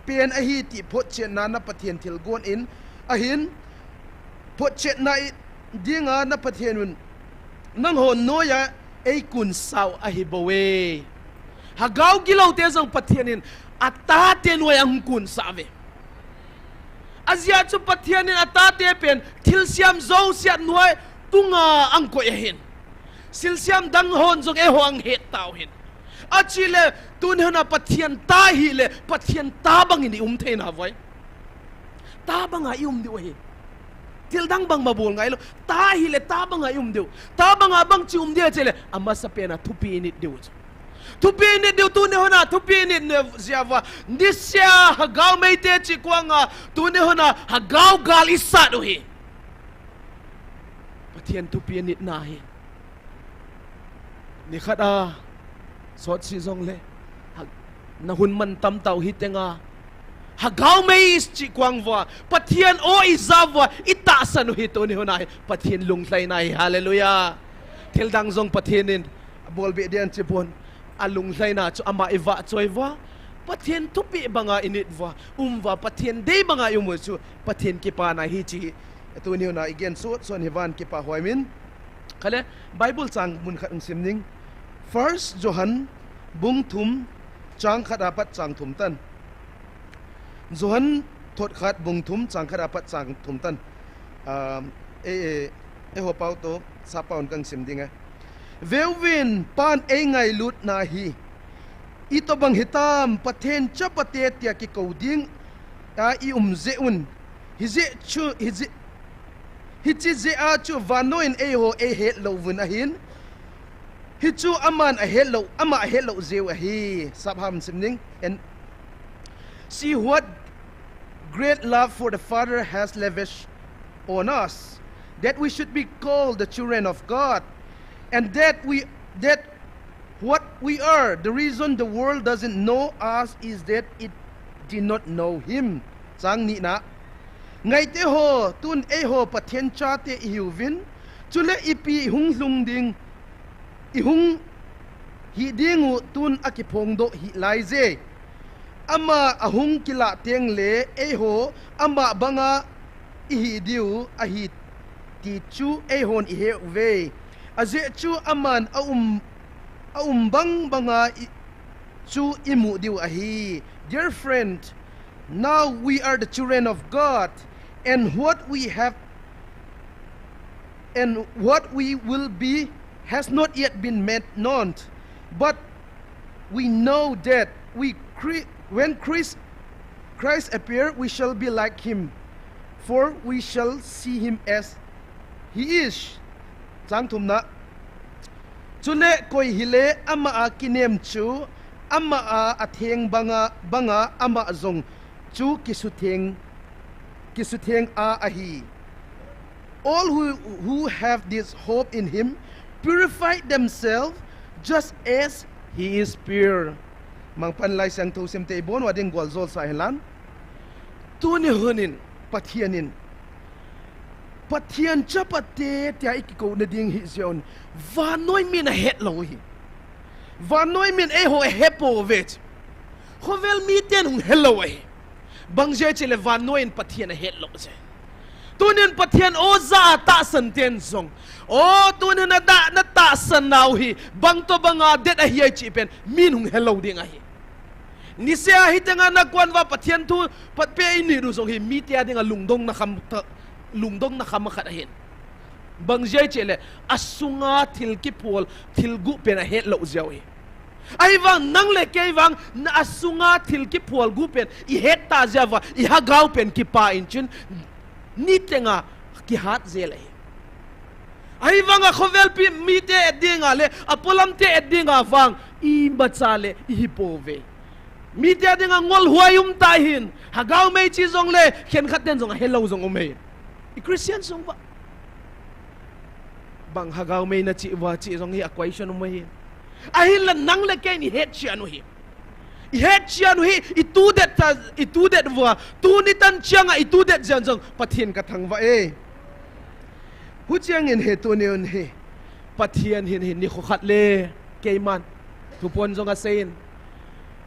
pen ahi ti photchetna na Pathen thilgon in ahin, photchetna dinga na Pathen un nanghon noiya eikunsau ahibouve. Hagao giloute jong Pathen in atate noiya ahung kunsah uve. Ajeh chu Pathen in atate pen thilsem jouse a noi tunga angkoi ahin. Thilsem dang hon jong eiho anghet tauhin. Achule, tuni huna Pathen ta hile, Pathen ta bangin ium theina uvoi. Ta banga ium diu ahi. Thildang bang mabol ngailou. Ta hile, ta banga ium diu. Ta banga bangchi um dia chule, amasapen a thupi init diu chu. Thupi init diu, tuni huna thupi init ne jeh uva. Nisea hagao meite chikuanga, tuni huna hagao gal isat u hi. Pathen thupi initna hi. Nikhat a, sotsi jongle, ha, nahun mantam tau hitenga. Hagao mei chikuang uva, Pathen o ija uva, itahsan u hi tuni huna hi, Pathen lunglhaina hi, hallelujah. Thildang jong Pathen in, abolbe dian chipon, alunglhaina chu ama ivahchoi uva, Pathen thupeh banga init uva, um uva, Pathen dei banga ium u chu, Pathen kipana hi chi, tuni huna igensot son hi van kipa huai min. Khale, Bible chang mun khat hung sim ning. First Johan bung thum chang khat apat chang thum tan. Johan thot khat bung thum chang khat apat chang thum tan. Um, e, e, eiho pau toh, sappau in kang sim ding e. Veuvin, Pan eingailutna hi itobang hitam, Pathen chapate tia kikou ding a i um jeh un. Hijeh chu, hijeh, hiche jeh a chu vannoiyin eiho eihet louvin ahin. Hichu aman ahet lou, ama ahet lou jeh u ahi. Sap ham sim ning. And see what great love for the Father has lavished on us, that we should be called the children of God, and that we that what we are, the reason the world doesn't know us is that it did not know him. Chang nina. Ngaite ho, tun eiho Pathen chate ihiuvin, chule ipi hung lhung ding, ihung hi dingu tun akiphongdoh hih laije. Ama ahung kilah tengle eiho ama banga ihi diu ahi ti chu eihon ihe uve. Ajeh chu aman aum, aum bang banga i, chu imu diu ahi. Dear friend, now we are the children of God, and what we have and what we will be has not yet been made known. But we know that we, when Christ, Christ appear, we shall be like him, for we shall see him as he is. Chang thumna. Chule koi hile ama a kinem chu, ama a atheng banga, banga ama jong chu kisutheng, kisutheng a ahi. All who, who have this hope in him purify themselves just as he is pure. Mangpan Laisiangthou simte ibon uva ding gualjol sa hilan. Tuni hunin, Pathen in, Pathen chapate tia ikikouna ding hijeh un, vannoi min ahet lou hi. Vannoi min eiho ahe pouve. Khovel miten hung helou ahi. Bang jeh chule vannoi in Pathen ahet lou jeh. Tunin Pathen o ja a tahsan ten jong, o tunin ada na tahsan nau hi bang tobanga det ahi chih pen min hung helou ding ahi. Niseh a hitenga nakuan uva Pathen thu phatpe init u jong hi mite a dinga lungdong na kham ta, lungdong na kham khat ahin. Bang jeh chule asunga thil kiphol, thil guh pen ahet lou jeh u hi. Ahivang nang le kei vang, na asunga thil kiphol guh pen ihet ta jeh uva, ihagau pen kipa in chun, nitenga kihat jel ahi. Ahivanga khovel pi mite et dinga le apolamte et dinga vang imacha le ihi pouve. Mite dinga ngolhuai um ta hin, hagau mei chi jongle khenkhat ten jong ahelou jong um e. I Christian sung uva bang hagau mei nachi uva chi jong hi a question um ahi. Ahinla nang le kei in ihet chian u hi. Ihet chian u hi, itudet ta, itudet uva, tuni tan chianga itudet jeng jong Pathen kathangvah e. Huchiangin hi tuni un hi, Pathen hin hi nikho khat le keiman, thupon jong aseiyin,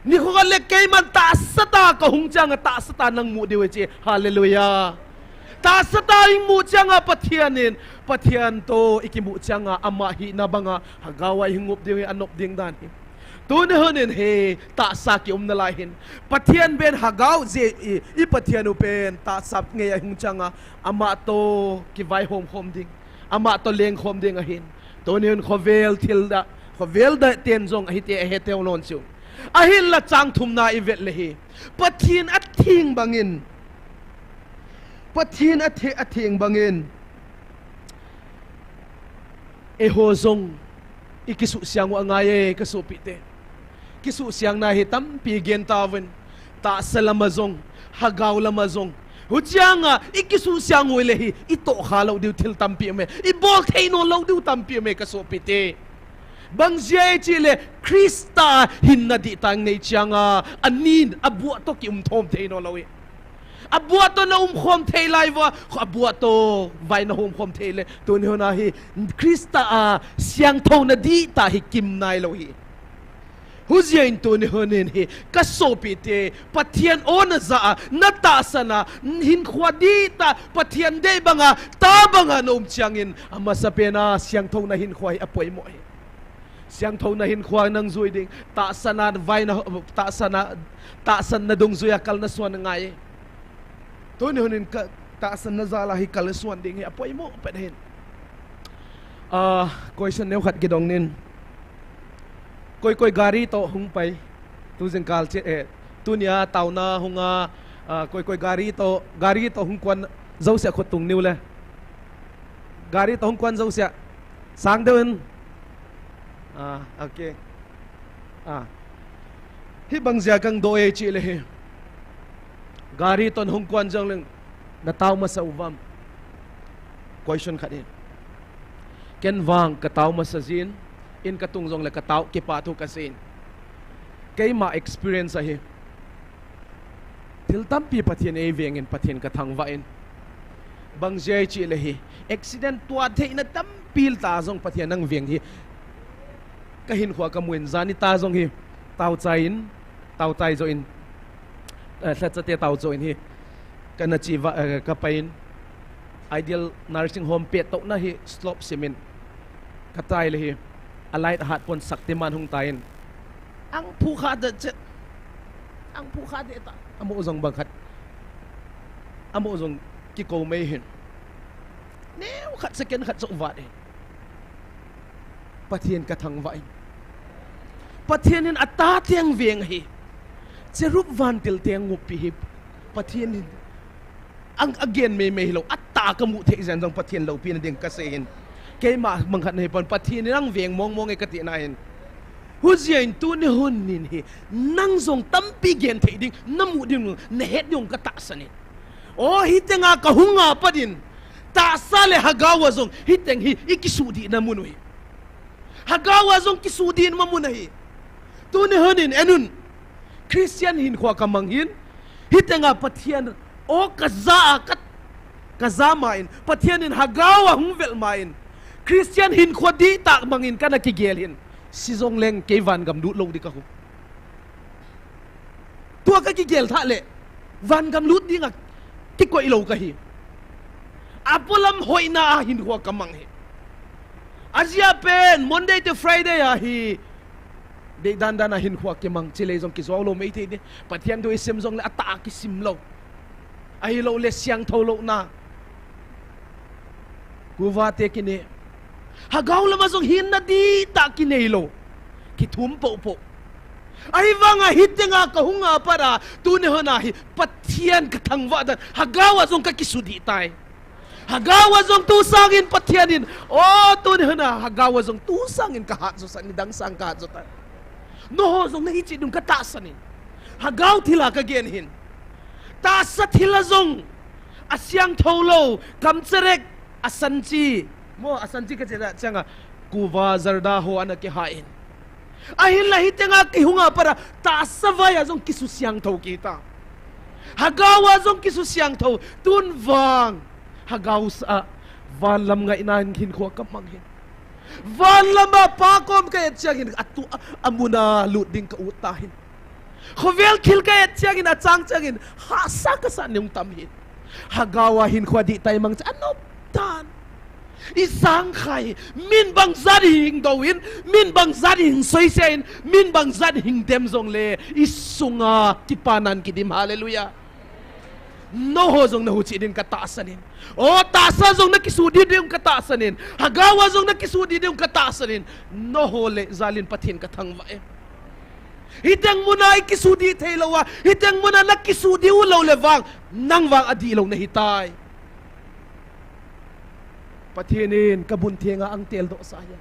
nikho khat le keiman tahsa tah kahung chianga tahsa tah nang mu diu ahi chi. Hallelujah. Tahsa tah imu chianga Pathen in, Pathen toh ikimu chianga ama hina banga hagau a ihung up diu hi anop ding dan hi. Tuni hunin hi tahsa kium nalai hin, Pathen pen hagau jeh i, i Pathen u pen tahsa ngei a ihung chianga ama toh kivaihom khom ding, ama toh lengkhom ding ahin. Tuni hun khovel thil da, khovel da ten jong ahite aheteu lon chu. Ahinla chang thumna ivet le hi, Pathen atheng bangin, Pathen athe, atheng bangin eiho jong ikisuhsiang u angai e, kasopite. Kisuhsiangna hi tampi gen tauvin, tahsa lama jong, hagau lama jong. Huchianga ikisuhsiang u le hi itohkha lou diu thil tampi um e, ibol thei nom lou diu tampi um e, kasopite. Bang jeh chule Christa hinna dihtah nei chianga anin abuah toh kium thom thei nom lou e. Abuah toh naum khom thei lai uva, abuah toh vai nahom khom thei le, tuni huna hi Christa a siangthouna dihtah hi kim nailou hi. Hujeh in tuni hunin hi, kasopite, Pathen o najah a, natahsan a, hinkho dihtah, Pathen dei banga, tah banga naum chiangin, amasapena siangthouna hinkho hi apoimo hi. Siangthouna hinkho nang jui ding, tahsan a vai na, tahsan a, tahsanna dungjuia kal nasuan angai. Tuni hunin ka, tahsanna jal a hi kal nasuan ding hi apoimo pet hin. Ah, question neokhat kidong nin. Koi koi gari toh hung pai. Tu jingkah che, eh, tunia taona hunga, ah, koi koi gari toh, gari toh hung kuan jouse khut tung niu le. Gari toh hung kuan jouse. Sang deuh in. Ah, okay. Ah. Hibang jeh a kang doh e chih le hi. Gari toh hung kuan jong leng na tao masa uvam. Question khat hi. Ken vang ka tao masa jin, in ka tung jong le ka tao, kipathu ka seiyin. Keima experience ahi. Thil tampi Pathen ei vengin, Pathen ka thangvah in. Bang jeh chih le hi. Accident tua theina tampi ta jong Pathen nang veng hi. Ka hinkhoa ka mun jani ta jong hi. Tao chai in, tao chai jo in. Eh, lhacha te tao jo in hi. Kana chi va, eh, ka pai in. Ideal Nursing Home pet toh na hi slope simin. Ka tai le hi. A light hat pon sak te man hung tai in. Ang phu kha de chet. Ang phu kha de ta. Amo jong bang khat. Amo jong kiko mei hin. Neu khat second khat jo vat e. Pathen ka thangvah in. Pathen in ata teng veng hi. Cherub vantil teng nguppi hi. Pathen in. Ang agen mei mei lo. Ata ka mu thei jen jong Pathen loupina ding ka sei hin. Keima mang khat na hi pon Pathen in ang veng mong mong e ka ti na hin. Hujia in tuni hun nin hi. Nang jong tampi gen thei ding. Na mu ding, na het ding ka tahsan in. O, hiteng a ka hung a pat in. Tahsa le Hagau a jong, hiteng hi, i kisudihna mun u hi. Hagau a jong kisudihna mun ahi. Tuni hun in, en un. Christian hinkhoa ka mang hin. Hiteng a Pathen, o ka ja a ka, ka ja ma in. Pathen in Hagau a hung vel ma in. Christian hinkhoa dihtah mang in kana kigel hin. Si jong leng kei vangam lut lou di ka hu. Tua ka kigel thah le, vangam lut dinga kikoi lou ka hi. Apolam hoina a hinkhoa ka mang hi. Ajia pen, Monday to Friday a hi. Deidan dan a hinkhoa kimang chilei jong kijou lou mei thei di. Pathen thu i sim jong le ata kisim lou. Ahilou le siangthou louna. Kuva te kine. Hagau lama jong hinna dihtah kinei lou. Kithum popo. Ahivanga hiteng a ka hung a pat a, tuni hun a hi Pathen ka thangvah dan. Hagau a jong ka kisudih tai. Hagau a jong tu sangin Pathen in. O, tuni hun a Hagau a jong tu sangin ka hat jo san, nidang sang ka hat jo tai. Noho jong na hichi ding ka tahsan in. Hagau thil a ka gen hin. Tahsa thil a jong. A siangthou lou, kamcherek, a sanchi. Mo, a sanchi ka che da chang a, kuva zarda ho ana kihai in. Ahinla hiteng a kihung a pat a, tahsa vai a jong kisu siangthou kit a. Hagau a jong kisu siangthou, tun vang. Hagau sa a, van lam ngaina in hinkhoa ka mang hin. Van lama Pa kom ka et chiang hin, atu a, amun a lut ding ka ut ta hin. Khovel thil ka et chiang in, achang chiang in, hahsa ka sa nung tam hin. Hagau a hinkhoa dihtah i mang cha, anop tan. I sang khai, min bang jat i hing dou in, min bang jat i hing soise in, min bang jat i hing dem jong le, i sunga kipanan kidim, hallelujah. Noho jong na huchi ding ka tahsan in. O, tahsa jong na kisudih ding ka tahsan in. Hagau a jong na kisudih ding ka tahsan in. Noho le jal in Pathen ka thangvah e. Hiteng mun a i kisudih thei lou a, hiteng mun a na kisudih u lou le vang, nang vang adih lou na hitai. Pathen in ka bun theng a ang tel doh sa ya.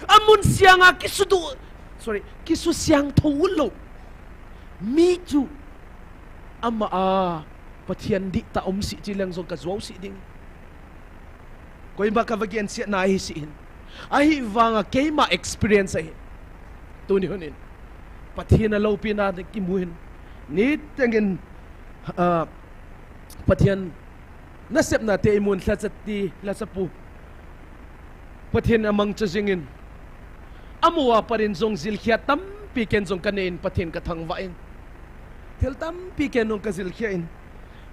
Amun siang a kisudu, sorry, kisu siangthou u lou. Mi chu ama a Pathen dihtah um si chi leng jong ka jou si ding. Koima ka va gen siatna hi si hin. Ahivanga keima experience ahi. Tuni hun in. Pathen a loupina na kimu hin. Niteng in, ah, Pathen nasepna te i mun lhacha ti, lhacha pu. Pathen a mangcha jing in. Amu a pat in jong jilkhia tampi ken jong ka nei in Pathen ka thangvah in. Thil tampi ken jong ka jilkhia in.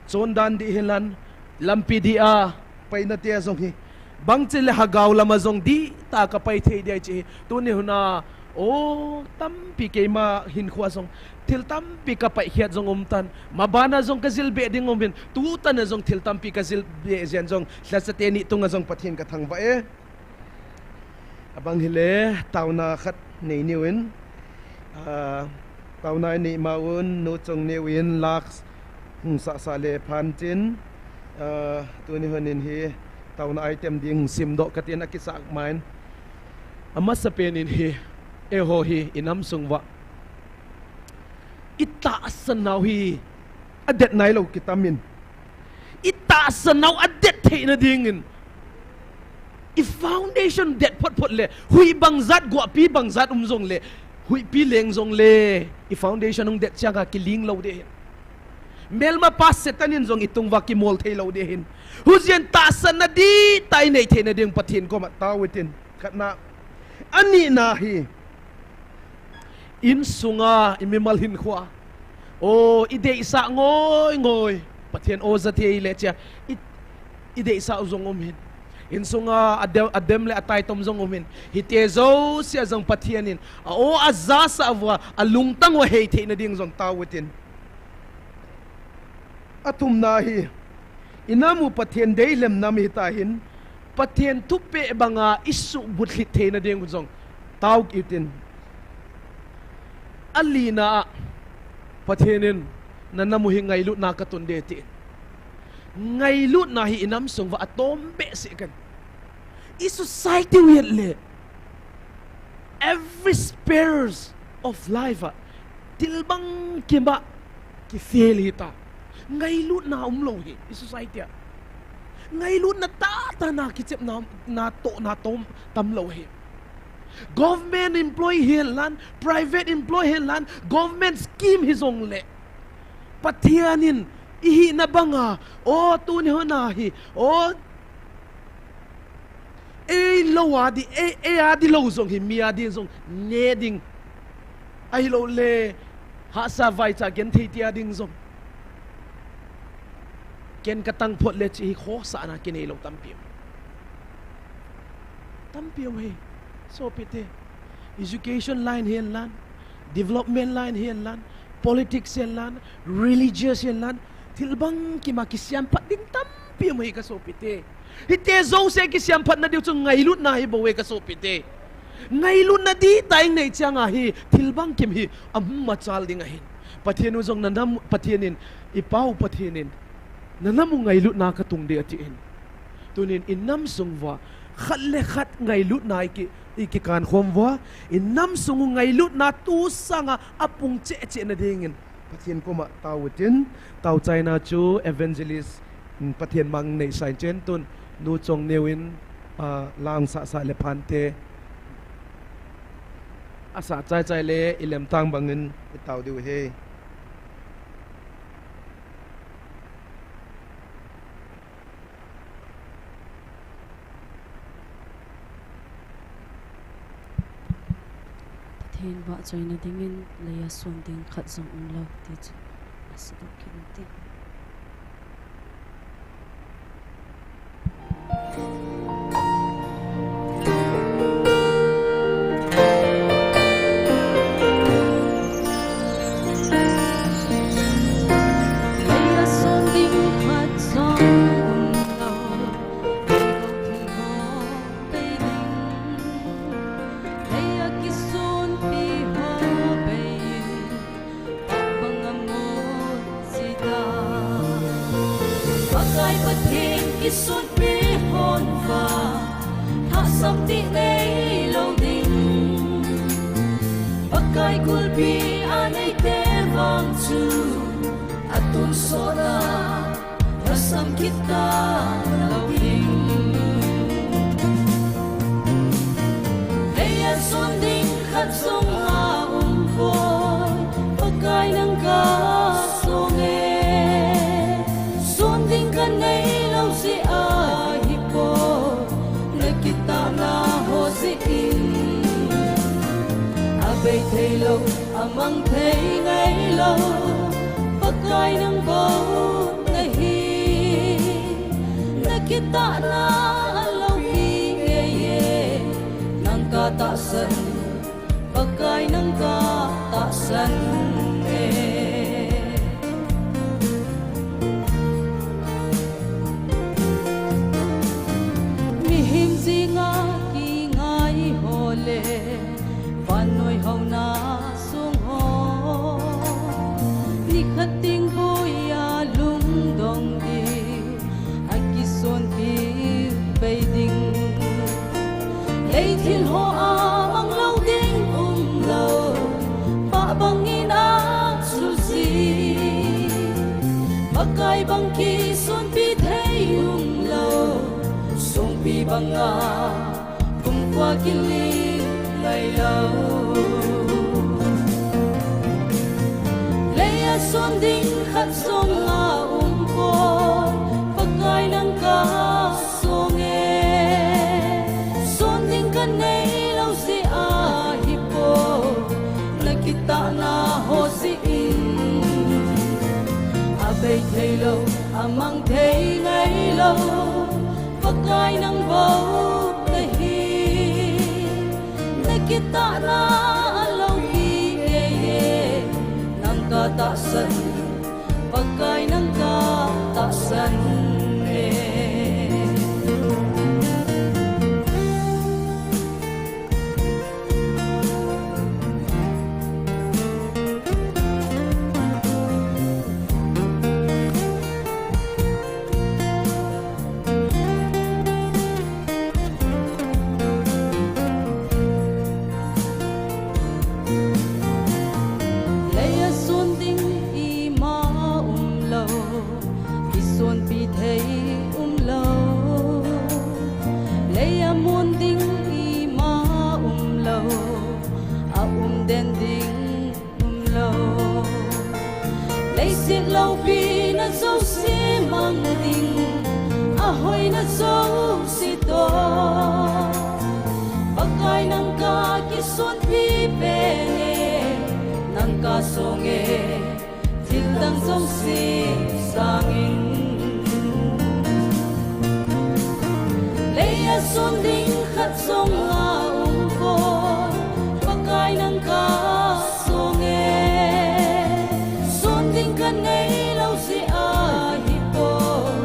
Chondan dih hilan, lampi dih a, paina te a jong hi. Bangchi le Hagau lama jong dihtah ka pai thei dia chi hi. Tuni hun a, o, tampi keima hinkhoa jong. Thil tampi ka paikhiat jong um tan. Mabana jong ka jil beh ding um hin. Tutan a jong thil tampi ka jil beh jen jong. Lhacha te ni tunga jong Pathen ka thangvah e. Abang hile, taona khat nei niu in. Ah, Taona inei maun, Nu Chongneo in lak hung sahsah le phan tin, ah, tuni hun in hi taona item ding hung simdoh katin akisah main. Amasapen in hi, eiho hi inam sung uva itahsan nau hi adet nailou kitam in, itahsan nau adet theina dingin, i foundation det photphot le, huih bangjat, guahpi bangjat um jongle, huihpi leng jongle, i foundation hung det changa kiling lou ding ahin. Melmapa Satan in jong itung uva kimol thei lou ding ahin. Hujeh in tahsanna dihtah inei theina ding Pathen koma tao utin. Khatna. Anina hi, insunga i mimal hinkhoa, o, i deisah ngoi ngoi, Pathen o ja thei le chia, i, i deisah u jong um hin. Insunga adem, adem le ataitom jong um hin. Hiti jousea jong Pathen in a o ajasah uva, alungtang uva hei theina ding jong tao utin. Athumna hi, inam u Pathen deilemna mi hita hin, Pathen thupeh banga isuhbulhit theina ding u jong tao utin. Alina a, Pathen in, nanam u hi ngailutna katun ding tin. Ngailutna hi inam sung uva atom behseh kan. I society u het le, every spheres of life a, thil bangkima kifail hita. Ngailutna umlou hi, i society a. Ngailutna tahtah na kichepna, na tohna tom, tamlou hi. Government employee hihen lang, private employee hihen lang, government scheme hijongle, Pathen in ihina banga, o, tuni huna hi, o, eilou a di, ei, ei a di lou jong hi, mi a di jong ne ding. Ahilou le, hahsa vaicha genthei tia ding jong. Ken katang phot le chi hi khosahna kineilou tampi um. Tampi um hi, sopite. Education line hihen lang, development line hihen lang, politics hihen lang, religious hihen lang, thil bangkima kisiamphat ding tampi um hi kasopite. Hiti jouse kisiamphatna diu chu ngailutna hi bou e kasopite. Ngailutna dihtah inei changa hi, thil bangkim hi, amachal ding ahin. Pathen u jong nanam, Pathen in, i Pa u Pathen in, nanam u ngailutna katung ding atin. Tunin inam sung uva, khat le khat ngailutna i ki, i kikan khom uva, inam sung u ngailutna tu sanga apung cheh cheh na dingin, Pathen koma tao utin, tao chaina chu evangelist, mm, Pathen mang nei sai chen tun, Nu Chongneo in, ah, lang sahsah le phante, asah chai chai le i lemtang bangin i tao diu hi. Pathen vahchoina dingin leiya son ding khat jong umlou ti chu asadoh kit ute. Abang a mu sita, Pakai Pathen kisonpi hon vang, thasam ding neilou ding. Pakai kulpi a neite vang chu, atonsot a thasam kit talou ding. Leiya son ding khat jong aumpoi, Pakai nang kasong e. Son ding kaneilou jeh ahipoi, na kitahna ho jeh in. Abei theilou, amang thei ngailou, Pakai nang bou nahi. Na kitahna aloupi ngei e, nang katahsan, Pakai nang katahsan e. Mihem jinga kingai ho le, vannoi houna sung ho, Kai bang kisonpi thei umlou, songpi banga kumkua kiling ngailou. Leia son ding khat jong aumpoi, Pakai nang kasong e. Son ding kaneilou jeh ahipoi, nakitahna ho jeh in. Abei theilou, amang thei ngailou, Pakai nang bou nahi. Nakitahna aloupi e, nang katahsan, Pakai nang katahsan e. Leia son ding ima umlou, kisonpi thei umlou. Leia mon ding ima umlou, aumden ding umlou. Leiset loupina jouse mang ding, ahoina jouse toh, Pakai nang kakisonpi pen e, nang kasong e, thil dang jouse sangin. Leia son ding khat jong aumpoi, Pakai nang kasong e. Son ding kaneilou jeh ahipoi,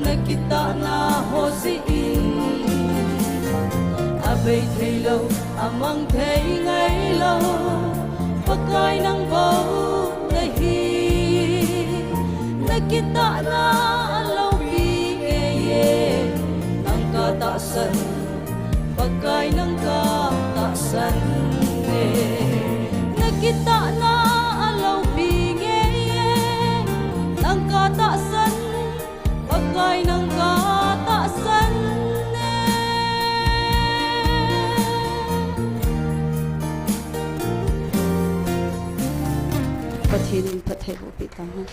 nakitahna ho jeh in. Abei theilou, amang thei ngailou, Pakai nang bou nahi. Nakitahna aloupi e, nang katahsan, Pakai nang katahsan e. Nakitahna aloupi e, nang katahsan, Pakai nang katahsan e. Pathen in phattheiboh peh tahen.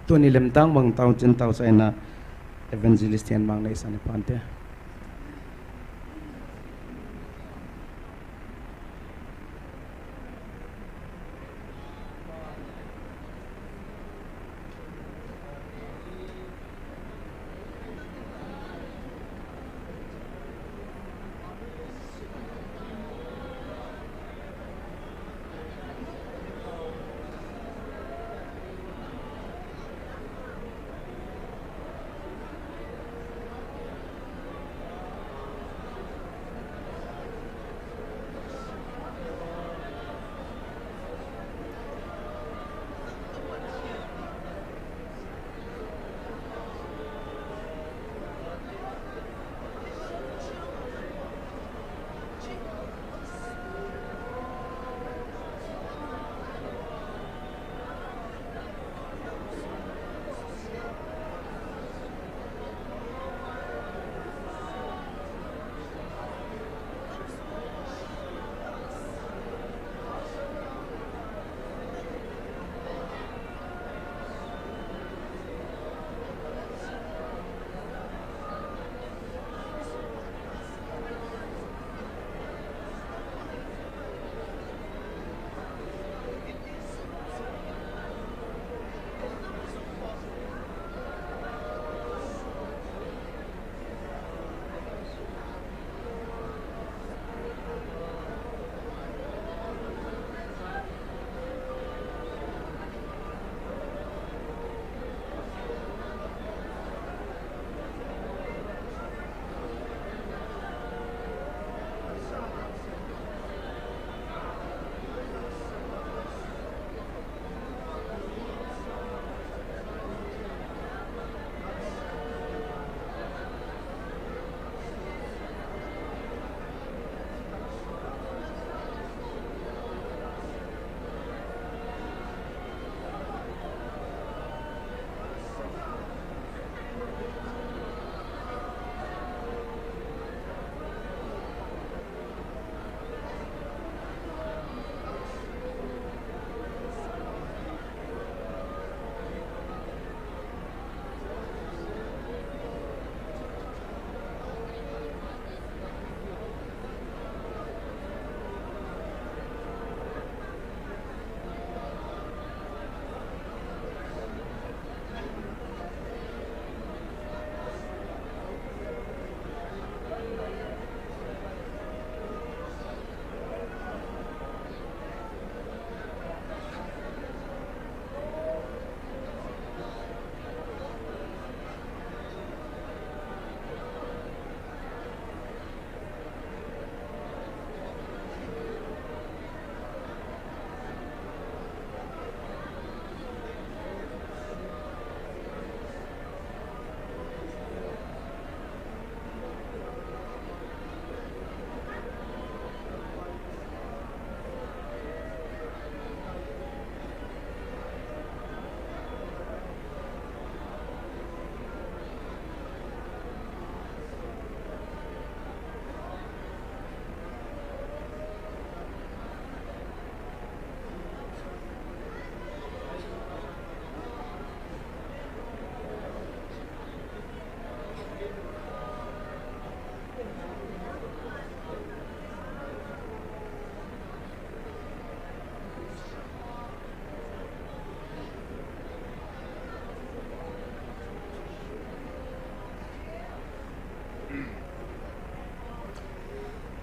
Tuni lemtang bang taochin taochaina Evangelist Henmang neisan pante.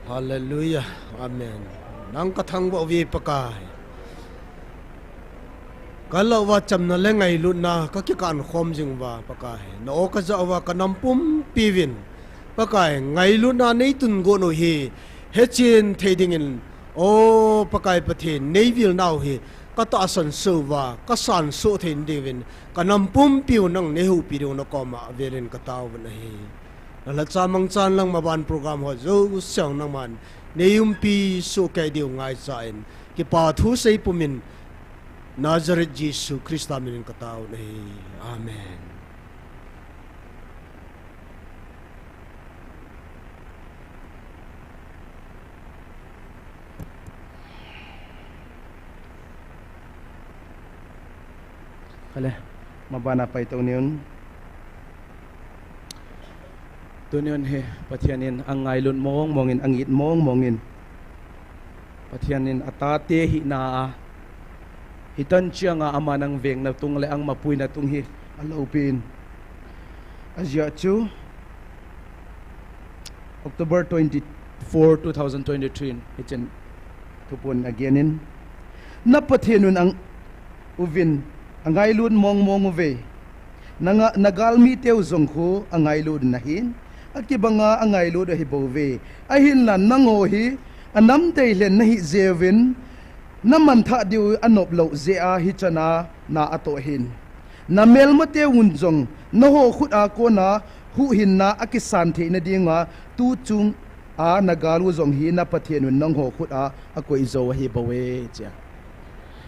Hallelujah. Amen. Nang kathangvah uve Pakai. Kalah uva chamna le ngailutna kakikan khom jing uva Pakai. Na o kajah uva kanam pumpi uvin Pakai, ngailutna neitun got u hi hechen thei dingin, O Pakai Pathen, neivilnau hi katahsan soh uva, kasan soh thei dingin, kanam pumpiu nang neihoupi diu nakoma avelin kataovin ahi. Nalhacha mangchan lang maban program ho jouse nangman neiumpi soh kei diu ngaichain, kipa thu sei pumin, Nazareth Jesu Christa minin kataovin ahi. Amen. Kale, mabana paitou niun. Tuniun hi Pathen in angailut mong mongin, anget mong mongin, Pathen in atate hina a, hitan chianga aman angvengna tung le angmapuina tung hi aloupin. Ajeh chu October twenty-four, two thousand twenty-three in hichen thuphon agenin, Na Pathen un ang uvin angailut mong mong uve. Na nga-, nagalmiteu jong khu angailut un ahin, akibanga angailut u ahibouve. Ahinla nangho hi anamdei lhen nahi jeh uvin, namanthah diu anop lou jeh a hichana na atoh ahin. Namelmateu un jong nangho khut a kona huhhingna akisan theina dinga tuchunga nagal u jong hi na Pathen un nangho khut a akoi jou ahibouve, tia.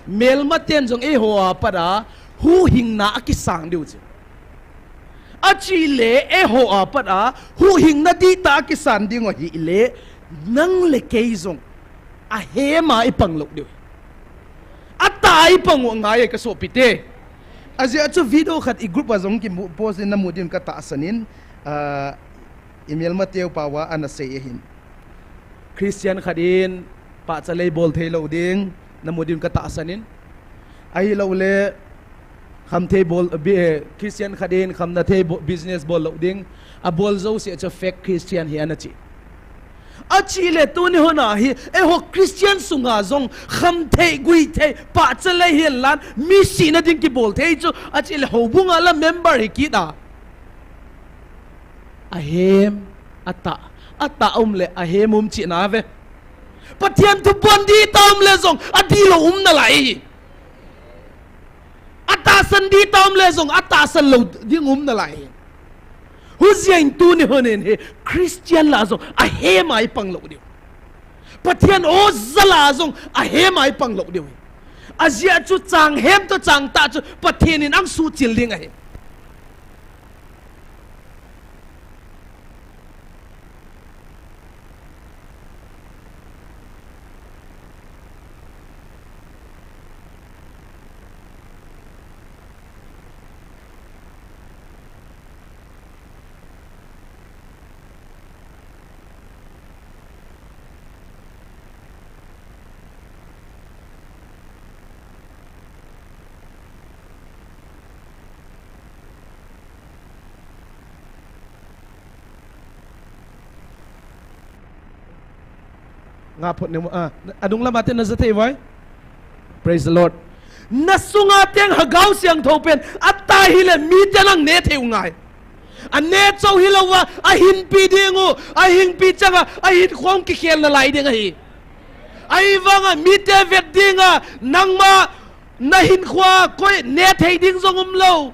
Melmaten jong eiho a pat a huhhingna akisang diu chu. Achule eiho a pat a huhhingna dihtah akisan ding u ahile, nang le kei jong ahema ipang lou diu. Atah a ipang u angai e kasopite. Ajeh chu video khat i group a jong kipost in namu din katahsan in, ah, i melmateu pao a ana sei ahin. Christian khat in pahcha lei bol thei lou ding, namu din katahsan in. Ahiloule, khamthei bol, bi-, eh, Christian khat in khamna thei bo-, business bol lou ding, abol jouse chu fake Christian hi ana chi. Achule tuni hon a hi, eiho Christian sunga jong khamthei, guithei, pahcha lei hihen lang, mi sihna ding kibol thei chu, achule houbung a la member hi kit a. Ahem, atah, atah um le ahem um chihna ve. Pathen thuphon dihtah um le jong adilou um nalai. Atahsan dihtah um le jong atahsan lou ding um nalai. Hujeh in tuni hon in hi Christian lah jong ahema ipang lou diu. Pathen o jal a jong ahema ipang lou diu. Ajeh chu chang hem toh chang tah chu Pathen in angsuhchil ding ahi. Nga phot ne mo, ah, adung lama te na ja thei vai. Praise the Lord. Na sunga teng Lhagao Siangthou pen atah hile mite nang ne thei u ngai. Ane chou hilouva, ahinpi ding u, ahingpi changa, ahinkho kikhel nalai ding ahi. Ahivanga mite vet dinga, nangma nahinkhoa koi ne thei ding jong umlou.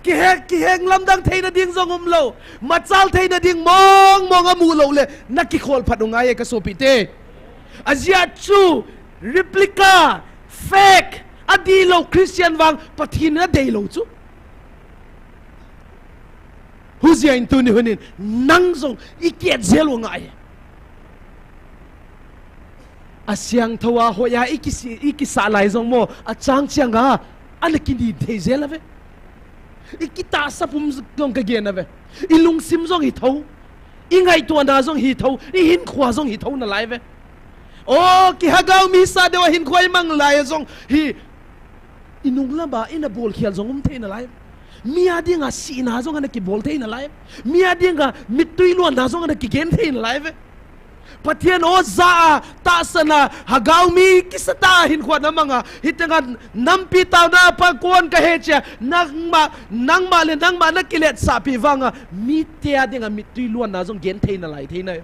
Kihe-, kiheng lamdang theina ding jong umlou. Machal theina ding mong mong amu lou le, na kikhol phat u ngai e kasopite. Ajeh chu, replica, fake, adilou Christian vang, Pathen in adeilou chu. Hujeh in tuni hon in, nang jong i kiat jel u ngai. Asiangthou a hoi a i kisi-, i kisah lai jong mo, achang chianga, ana kini thei jel a ve. I kitahsa pum jong ka gen a ve. I lungsim jong hi tho. I ngaituana jong hi tho. I hinkhoa jong hi tho nalai ve. O, ki Lhagao mi sa deu a hinkhoa i mang lai a jong hi. I nung lama, i na bolkhel jong um thei nalai. Mi a dinga sihna jong ana kibol thei nalai. Mi a dinga mittui luanna jong ana kigen thei nalai ve. Pathen o ja a, tahsan a, Hagao mi kisatah a hinkho na mang a, hitenga nampi taona pa kon kahe chia, nangma, nangma le nangma nakiletsahpi vanga, mite a dinga mittui luanna jong genthei nalai thei nai.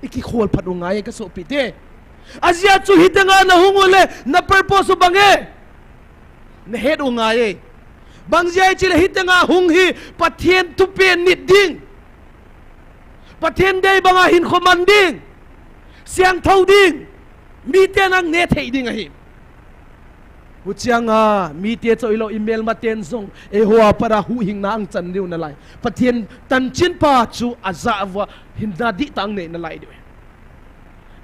Ikikhol phat u ngai e kasopite. Ajeh chu hitenga nahung u le, na purpose u bang e. Nahet u ngai e. Bang jeh a ichi le hitenga hung hi Pathen thupen nit ding. Pathen dei banga hinkho man ding. Siangthou ding. Mite nang neh thei ding ahi. Huchianga, mite chauh ilou imelmaten jong, eiho a pat a huhhingna angchan diu nalai. Pathen tanchinpa chu ajah uva, hinna dihtah anei nalai diu.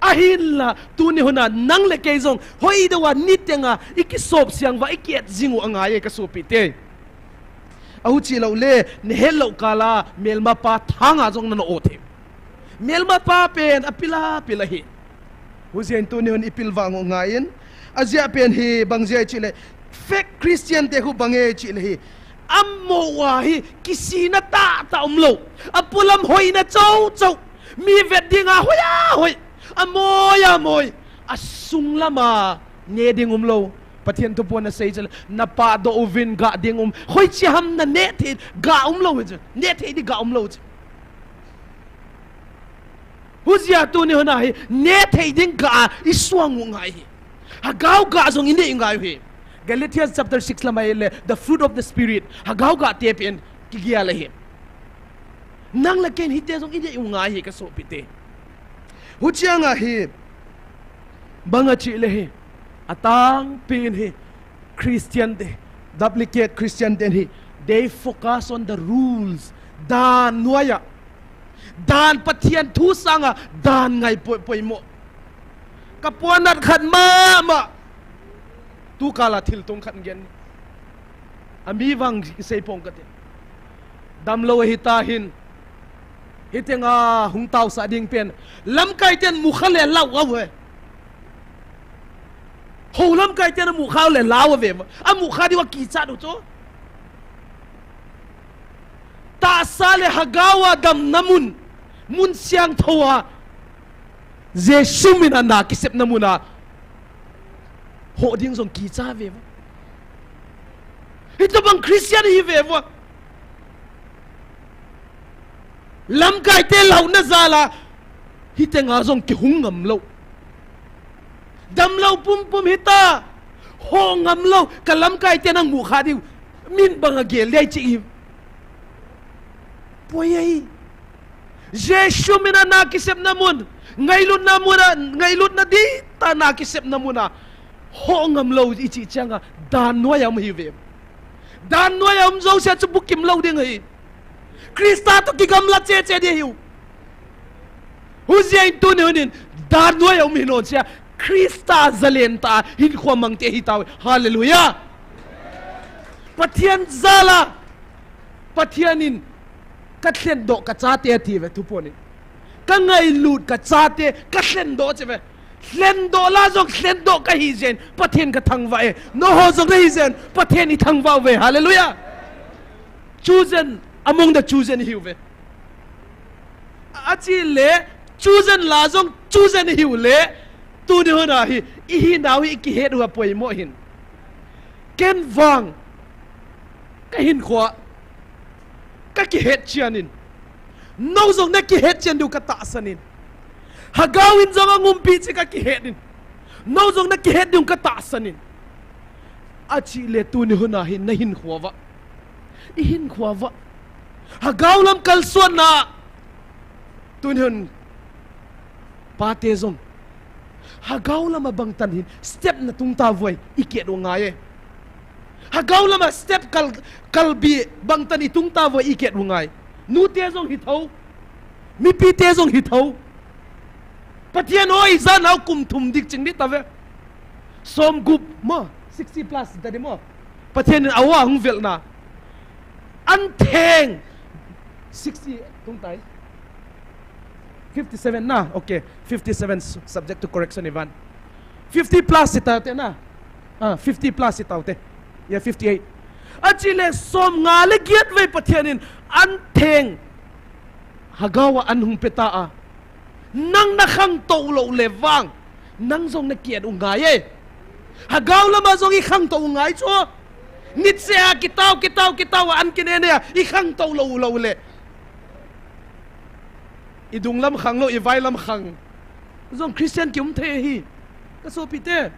Ahinla, tuni huna, nang le kei jong, hoideuva, nitenga, ikisop siang uva, ikiet jing u angai e kasopite. Ahuchi lou le, nahet lou kala, melmapa thanga jong nana o thei. Melmapa pen, apila, pila hi. Hujeh in tuni hun ipil vang u ngai in. Ajeh pen hi, bang jeh a ichi le, fake Christian te khu bang e ichi le hi. Amaho a hi, kisihna tahtah umlou. Apolam hoina chauh chauh. Mi vet dinga hoi a hoi. Amoi a moi. Asung lama neh ding umlou. Pathen thupon asei chu le, napahdoh uvin gah ding um. Hoiche ham naneh thei, gah umlou chu. Neh thei ding gah umlou chu. Hujeh a tuni huna hi, neh thei ding gah a isuang u ngai hi. Hagao gah jong inei u ngai u hi. Galatians chapter six lama ile, the fruit of the Spirit. Hagao gah te pen kigel ahi. Nang le kei in hite jong inei u ngai hi kasopite. Huchianga hi, bang achi le hi, atangpi in hi, Christian te, duplicate Christian te hi, they focus on the rules. Dan noiya. Dan Pathen thu sanga, dan ngai poi, poimo. Kapuanat khat mama. Tukala thil tung khat ngen. Ami vang isei pong kate. Damlou hita hin. Hitenga hung taosah ding pen. Lamkai ten mukha le lau a ve. Ho lamkai ten amukha le lau a ve. Amukha diu a kichat u chu. Tahsa le Hagao a damna mun. Mun siangthou a. Jesu mina na kisepna muna. Ho ding jong kicha ve vo. Hitobang Christian hi ve vo. Lamkai te launa jala. Hitenga jong kihung ngam lou. Damlou pumpum hita. Ho ngam lou. Ka lamkai te nang mukha diu. Min banga gel dei chi i. Poi ai. Jesu mina na kisepna mun, ngailutna muna, ngailutna dihtah na kisepna muna, ho ngam lou i chi changa, dan noiya um hi ve. Dan noiya um jouse chu bukim lou ding hi. Christa toh kigamla cheche ding hiu. Hujeh in tuni hunin, dan noiya um hi non sia, Christa jalen tah a hinkho mang te hi tau. Hallelujah. Pathen jala. Pathen in, ka lhendoh ka chate ati ve thuphon in. Ka ngailut ka chate, ka lhendoh che ve. Lhendoh la jong lhendoh ka hi jeh in, Pathen ka thangvah e. Nangho jong na hi jeh in, Pathen i thangvah uve. Hallelujah. Chosen, among the chosen i hi uve. Achi le, chosen la jong, chosen i hi u le. Tuni huna hi, i hinau hi i kihet u a poimo hin. Ken vang, ka hinkhoa, ka kihetchen in. Nou jong na kihetchen diu ka tahsan in. Hagao in jong angumpi chu ka kihet in. Nou jong na kihet diu ka tahsan in. Achi le tuni huna hi na hinkhoa va. I hinkhoa va. Hagao lam kalsuanna. Tuni hun. Pate jong. Hagao lama bangtan hin step na tung tavoi i kihet u ngai e. Hagao lama step kal, kalbi bangtan i tung tavoi i kihet u ngai. Nute jong hi tho. Mipite jong hi tho. Pathen o i janau kum thum dik ching di tave. Som gup mo, sixty plus da di mo. Pathen in awa hung velna. An theng. Sixty tung tai. Fifty-seven na. Okay. Fifty-seven s-, subject to correction, Ivan. Fifty plus i tau te na. Ah, fifty plus i tau te. Ya, fifty-eight. Achi le som nga le giet vei Pathen in an theng. Hagao a an hung peta a. Nang nakhangtou lou le vang, nang jong nakiet u ngai e. Hagao lama jong ikhangtou u ngai chu. Nitse a kitao, kitao, kitao a an kinene a ikhangtou lou lou le, idung lam khang lou, ivai lam khang jong Christian kium thei ahi, kasopite.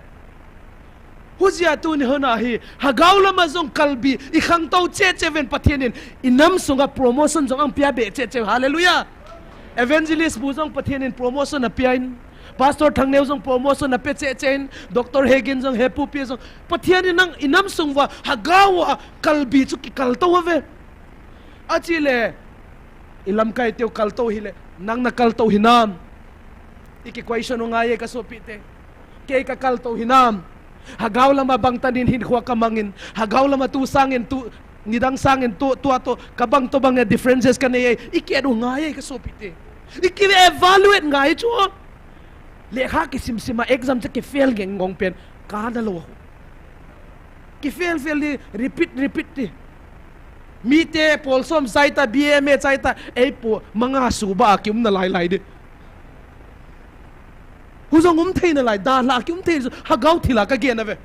Hujia tuni hon ahi, hagao lama jong kalbi, ikhangtou cheh cheh uvin Pathen in, inam sunga promotion jong ahung pia be cheh cheh, hallelujah. Evangelist bu jong Pathen in promotion apia in, Pastor Thangneo jong promotion ape cheh cheh in, Doctor Hegin jong, Hepu pi jong, Pathen in nang inam sung uva hagao a kalbi chu kikaltou uve. Achile, ilamkai teu kaltou hile, nang nakaltou hinam? Iki question u ngai e kasopite. Kei kakaltou hinam? Hagao lama bangtan in hinkho kamangin, hagao lama tu sangin tu, nidang sangin tu, tua toh kabang tobang e, differences kanei e, ikiet u ngai e kasopite. Iki evaluate ngai chu. Lekha kisim sim a exam chu kifail ngeng ngong pen, kana lou. Kifail fail di, repeat repeat di. Mite pol som chai ta, B A M A chai ta, eipu manga suba a kium nalai lai di. Hu jong um thei nalai, dalha kium thei, hagao thil a kagen uve.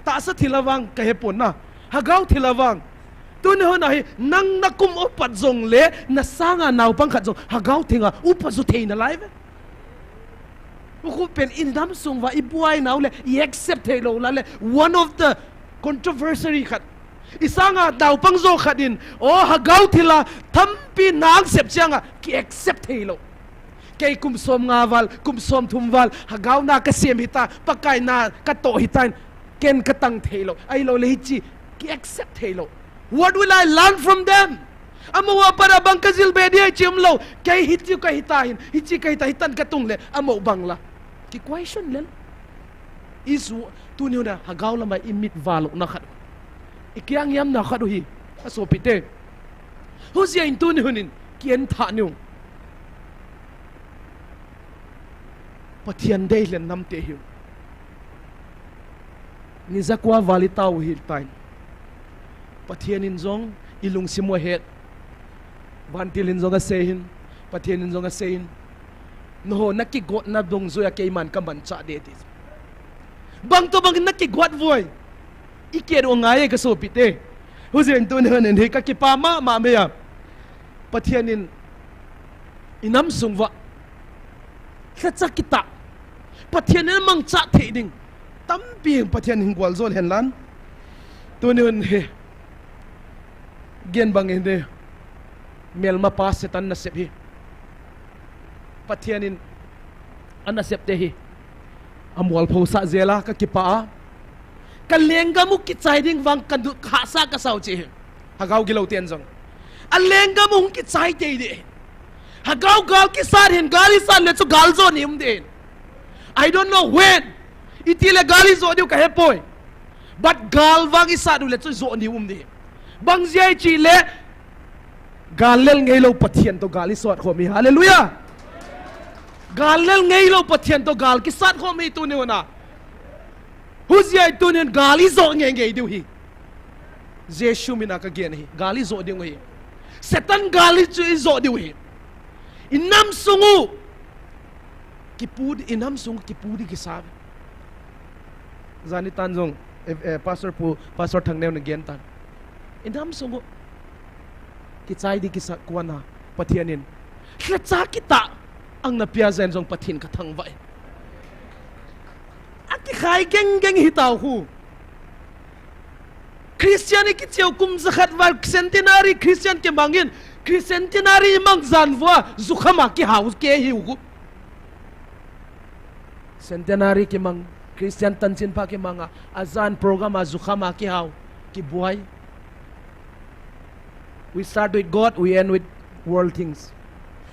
Tahsa thil a vang kahepon na, hagao thil a vang. Tuni hon ahi, nang nakum upat jongle, nasanga naopang khat jong hagao thing a upa ju thei nalai uve. Ukhu pen inam sung uva ibuai nau le, i accept thei lou la le, one of the controversy khat. Isanga naopang jo khat in, o, hagao thil a thampi na accept chiang a, ki accept thei lou. Kei kum som nga val, kum som thum val, hagao na kasem hita, Pakai na katoh hitan, ken katang thei lou. Ahilou le hichi, ki accept thei lou. What will I learn from them? Amaho a pat a bang kajil be di ahi chi umlou. Kei hitiu kahita hin, hichi kahita hitan katung le, amaho bang la. Ki question le. Isu, tuni hon a hagao lama imit val u na khat u, ikiang yam na khat u hi, asopite. Hujia in tuni hon in, ki en tha niu. Pathen dei len nam te hiu. Ni jakua val itao hitan. Pathen in jong ilungsim u ahet. Vantil in jong asei hin. Pathen in jong asei hin. Naho, nakigotna dungjuia keiman kamanchah ding ti. Bang tobang in nakigot uvoi. Ikiet u ngai e kasopite. Hujia in tuni hon in hi kakipa mama mei a. Pathen in inam sung uva lhacha kitah, Pathen in amangcha thei ding tampi Pathen in gualjo lhen lan. Tuni hon hi, gen bang in hi, melmapa Satan nasep hi Pathen in anasep te hi amualpho sah jel a, kakipa a. Kalenggam u kichai ding vang kanu khasa kasao chi hi. Hagao gilou ten jong, alenggam u hung kichai tei ding. Hagao gal kisat hin, gal isat le chu gal jo ni um ding. I don't know when. Iti le gal ijo diu kahepoi. But gal vang isat u le chu jo ni um ding. Bang jeh a ichi le, gal lel ngeilou Pathen toh gal isat khom hi. Hallelujah. Gal lel ngeilou Pathen toh gal kisat khom hi tuni hon a. Hujia in tuni hon gal ijo ngei ngei diu hi. Jesu min a kagen hi. Gal ijo diu hi. Satan gal i chu ijo diu hi. Inam sung u kipu di, inam sung u kipu di kisa. Jani tan jong, eh, eh, Pastor pu, Pastor Thangneo na gen tan. Inam sung u kichai di kisa kuan a, Pathen in lhacha kitah ang napia jeng jong Pathen kathangvah e. Akikhai geng geng hitao khu. Christian ikicheu kum jakhat val Centenary Christian kimang in, Christian Centenary imang jan uva jukham a kihao kei hiu khu. Centenary kimang, Christian tanchinpha kimang a, ajan program a jukham a kihao, kibuai. We start with God, we end with world things.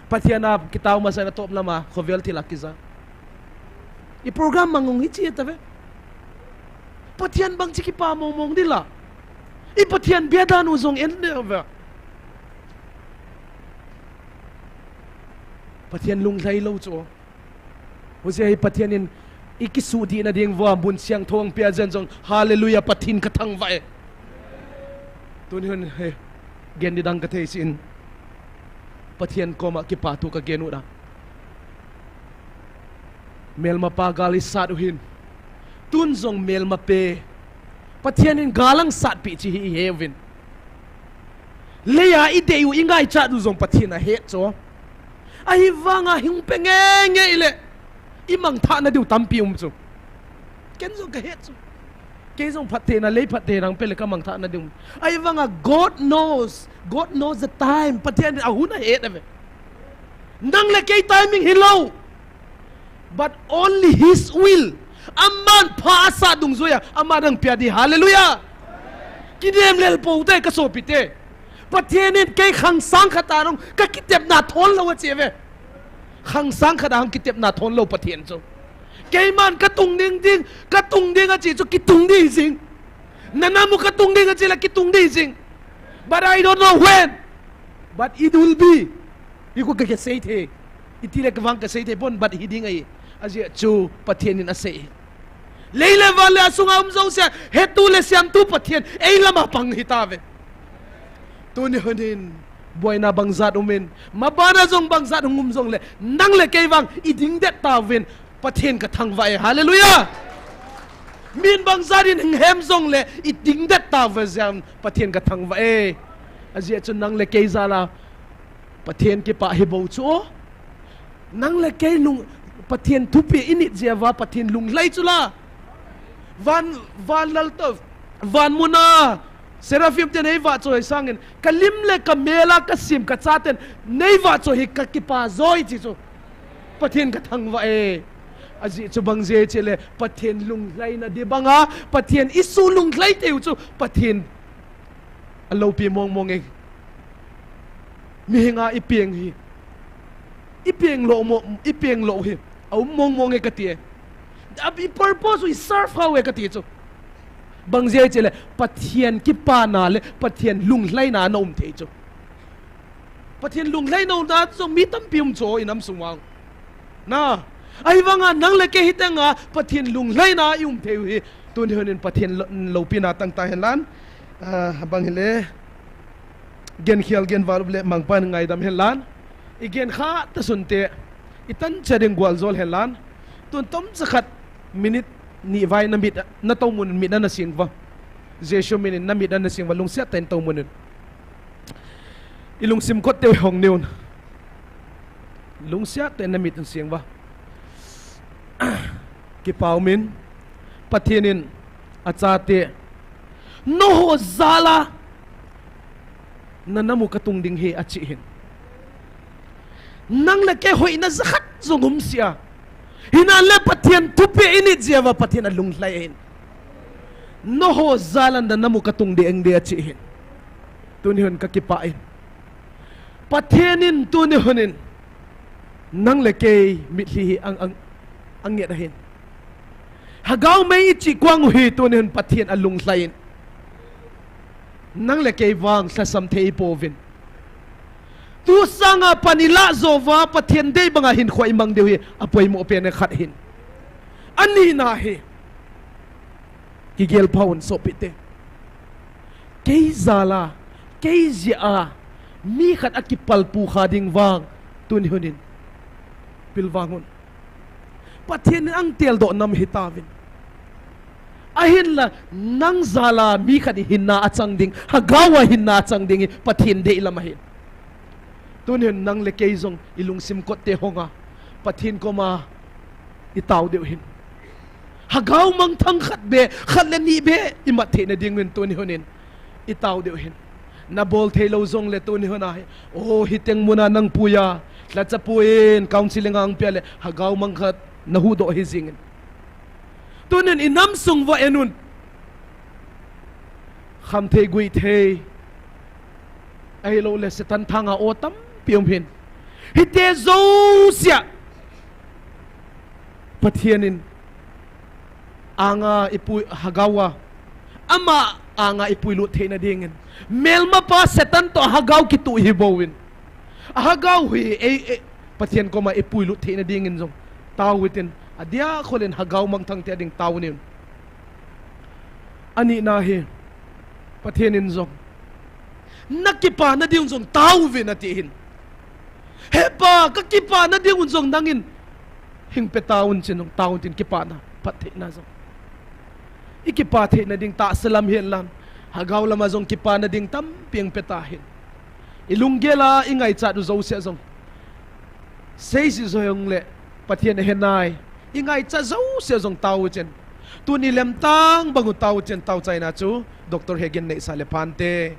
Pathen a kitao masa in atop lam a khovel thil a kija. I program mang ung hichi tave. Pathen bang chi kipa mong mong ding la. I Pathen bia dan u jong en le ve. Pathen lunglhai lou chu. Hujeh a hi Pathen in ikisuhdihna ding uva mun siangthou ahung pia jeng jong, Hallelujah, Pathen kathangvah e. Tuni hun hi gen ding dang kathei jeh in Pathen koma kipa thu kagen u da. Melmapa gal isat u hin, tun jong melmape Pathen in gal ahin satpeh chu hi ihe uvin. Leiya idei u ingaichat u jong Pathen ahet chu. Ahivanga hung pe ngeingei le imangthah nadiu tampi um chu. Ken jong kahet chu. Kei jong phattheina, lei phattheina hung pe le kamangthah nadiu. Ahivanga God knows, God knows the time. Pathen in ahun ahet ave. Nang le kei timing hilou. But only His will. Aman pha asah dungjuiya, aman ahung pia ding. Hallelujah. Kinem lel pou te, kasopite. Pathen in kei khangsang khat a nung kakitepna thon lou achi ve. Khangsang khat a hung kitepna thon lou Pathen chu. Keiman katung ding ding, katung ding achi chu kitung ding jing. Nanam u katung ding achi le kitung ding jing. But I don't know when. But it will be. Hiku kakisei thei. Itile kavang kasei thei pon, but hiding ahi. Ajeh chu Pathen in asei. Lei le van le asunga um jouse hetu le siamtu Pathen, ei lama pang hitauve. Tuni hun hin, boina bangjat umin, mabana jong bangjat hung um jongle, nang le kei vang iding det tauvin, Pathen kathangvah e. Hallelujah. Min bangjat in hung hem jongle, iding det tauve jeh in Pathen kathangvah e. Ajeh chu nang le kei jal a Pathen kipah hi bou chu. Nang le kei lung, Pathen thupeh init jeh uva Pathen lunglhai chu la. Van, van lal to, van muna Seraphim ten eivahchoi sangin, kalim le kamel a kasem kachaten neivahchoi hi kakipah joi chi chu. Pathen kathangvah e. Ajeh chu bang jeh chule Pathen lunglhaina ding banga, Pathen isuh lunglhai teu chu Pathen aloupi mong mong e. Mihinga ipeng hi, ipeng lou mo, ipeng lou hi aum mong mong e kati e. Abi purpose u iserve hou e kati chu. Bang jeh chule Pathen kipana le Pathen lunglhaina ana um thei chu. Pathen lunglhaina umna jong mi tampi um chu inam sung vang. Na, ahivanga nang le kei hiteng a Pathen lunglhaina ium thei u hi, tuni hun in Pathen lo-, loupina tangtang henlan. Ah, bang hile, genkhel genval up le mangpan ngaidam henlan. Igenkha tasunte, itancha ding gualjol henlan. Tun tomcha khat minute ni vai namit, natou mun mit ana sing uva. Jesu min in namit ana sing uva, lungset tah in tou mun in. Ilungsim kot teu hong neun. Lungset tah in namit ana sing uva. Kipah umin, Pathen in achate, nangho jal a nanam u katung ding ahi achi hin. Nang le kei hoina jakhat jong umsea. Hinale Pathen thupeh init jeh uva Pathen alunglhai ahin. Nangho jal a nanam u katung ding ahi achi hin. Tuni hun kakipah in, Pathen in tuni hun in nang le kei mitlhi hi ang, ang, anget ahin. Hagao mei ichi kuang u hi tuni hun Pathen alunglhai in. Nang le kei vang lhasam thei ipouvin. Tu sanga pan ilah jou uva Pathen dei banga hinkho imang diu hi apoimo pen khat ahin. Anina hi, kigel pha un sopite. Kei jal a, kei jeh a, mi khat akipalphu kha ding vang, tuni hun in pilvang un. Pathen in ahin teldoh nam hitauvin. Ahinla, nang jal a mi khat in hinna achang ding, Hagao a hinna achang ding hi Pathen deilam ahin. Tuni hin nang le kei jong ilungsim kot te hong a, Pathen koma itao diu hin. Hagao mangthang khat beh, khat le ni beh imat theina ding uvin tuni hun in itao diu hin. Nabol thei lou jongle tuni hun a hi, o, hiteng mun a nang pui a, lhacha pui in counseling ahung pia le Hagao mang khat nahuhdoh hijing in. Tuni hin inam sung uva en un. Khamthei guithei, ahilouleh Satan thang a o tampi um hin. Hiti jousea Pathen in anga ipui, Hagao a, ama anga ipuilut theina dingin, melmapa Satan toh Hagao kituh hi bouvin. Hagao hi ei, ei, Pathen koma ipuilut theina dingin jong tao utin, adia kholin Hagao mangthang te ding tao uvin. Anina hi, Pathen in jong, nakipana ding jong tao uvin ati hin. He Pa, kakipana ding un jong nangin Hing pe tauvin, chin jong tauvin tin kipana, phattheina jong. I kipa theina ding tahsa lam hihen lang, lhagao lama jong kipana ding tampi hing pe tahen. I lunggel a i ngaichat u jouse jong, sei si jong le Pathen ahe nai. I ngaichat jouse jong taovin, tuni lemtang bang u taovin, taochaina chu Doctor Hegin neisah le phante.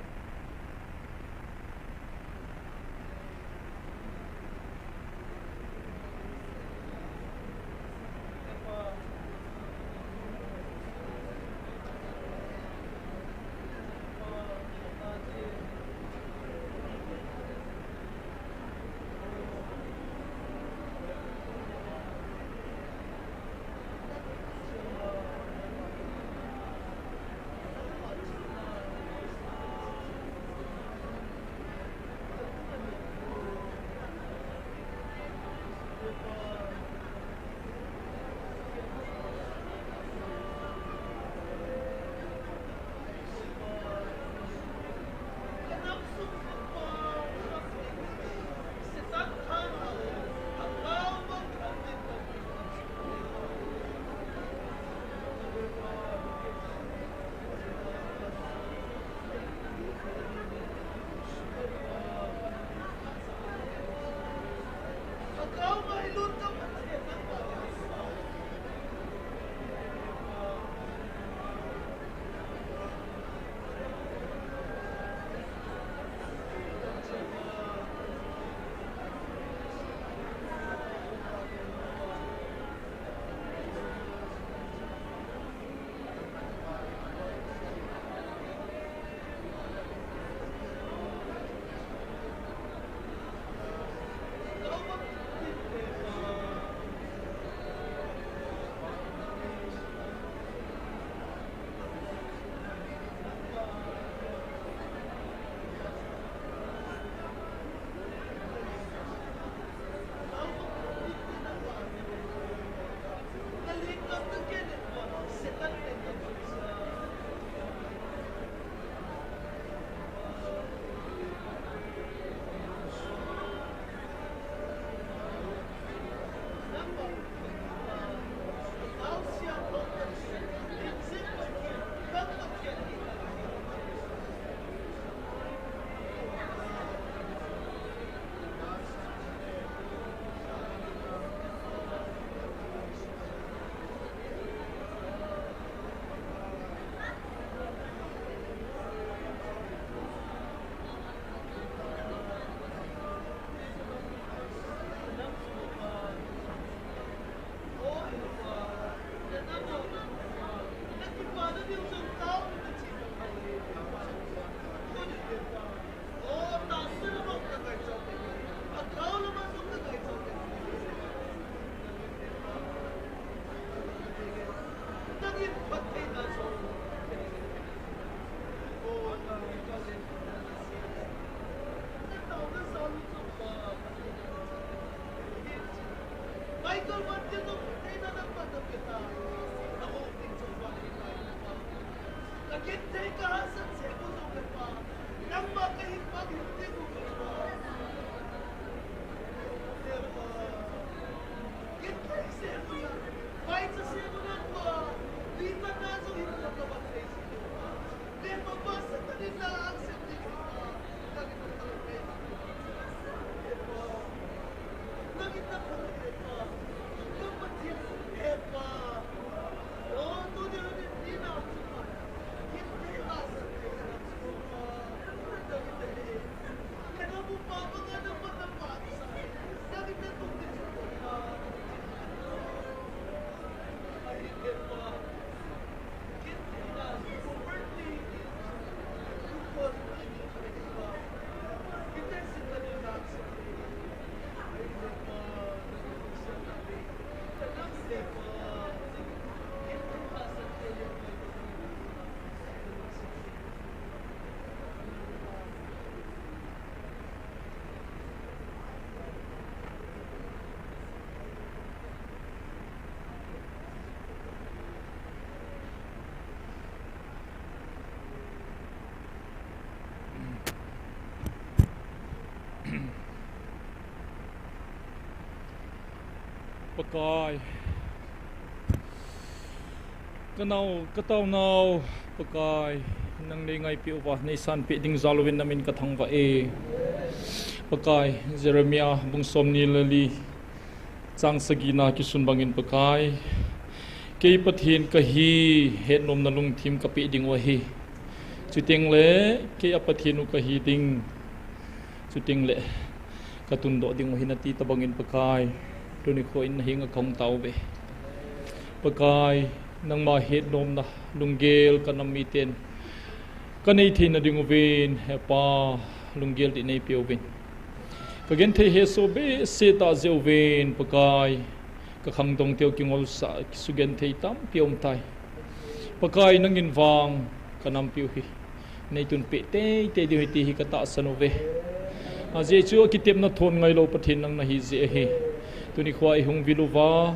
Pakai, ka nao, ka taonau, Pakai, nang nei ngaipeh uva, nei sanpeh ding jal uvin na min ka thangvah e. Pakai, Jeremiah bung somni le li, chang sagina kisun bangin Pakai, kei Pathen kahi, hetnomna lungthim kapeh ding u ahi. Chuteng le, kei a Pathen u kahi ding. Chuteng le, ka tundoh ding u ahi nati tobangin Pakai, tuni nikho in na henga ka hung tao uve. Pakai, nangma hetnomna lunggel ka nam miten ka nei theina ding uvin, He Pa, lunggel dih nei pe uvin. Ka genthei hesoh behseh tah jeh uvin, Pakai, ka khangdong teu kingolsah, kisugenthei tampi um tai. Pakai, nangin vang ka nampiu hi nei tunpeh teitei diu ahi ti hi ka tahsan uve. Ajeh chu akitepna thon ngailou Pathen nang nahi jeh ahi. Tuni nikho a i hung vil uva,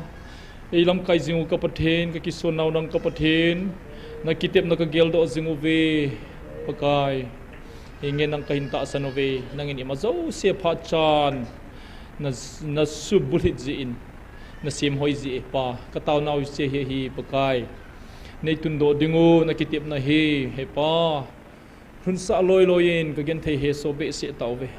ei lamkai jing u ka Pathen, ka kisonnau nang ka Pathen, na kitepna ka geldoh jing uve. Pakai, henge nang ka hin tahsan uve, nangin ima jouse phat chan na, na subulhit jeh in, na semhoi jeh e Pa, ka taonau hiche hi ahi Pakai. Nei tundoh ding u na kitepna hi, He Pa, lhunsah loiloi in ka genthei hesoh behseh tauve.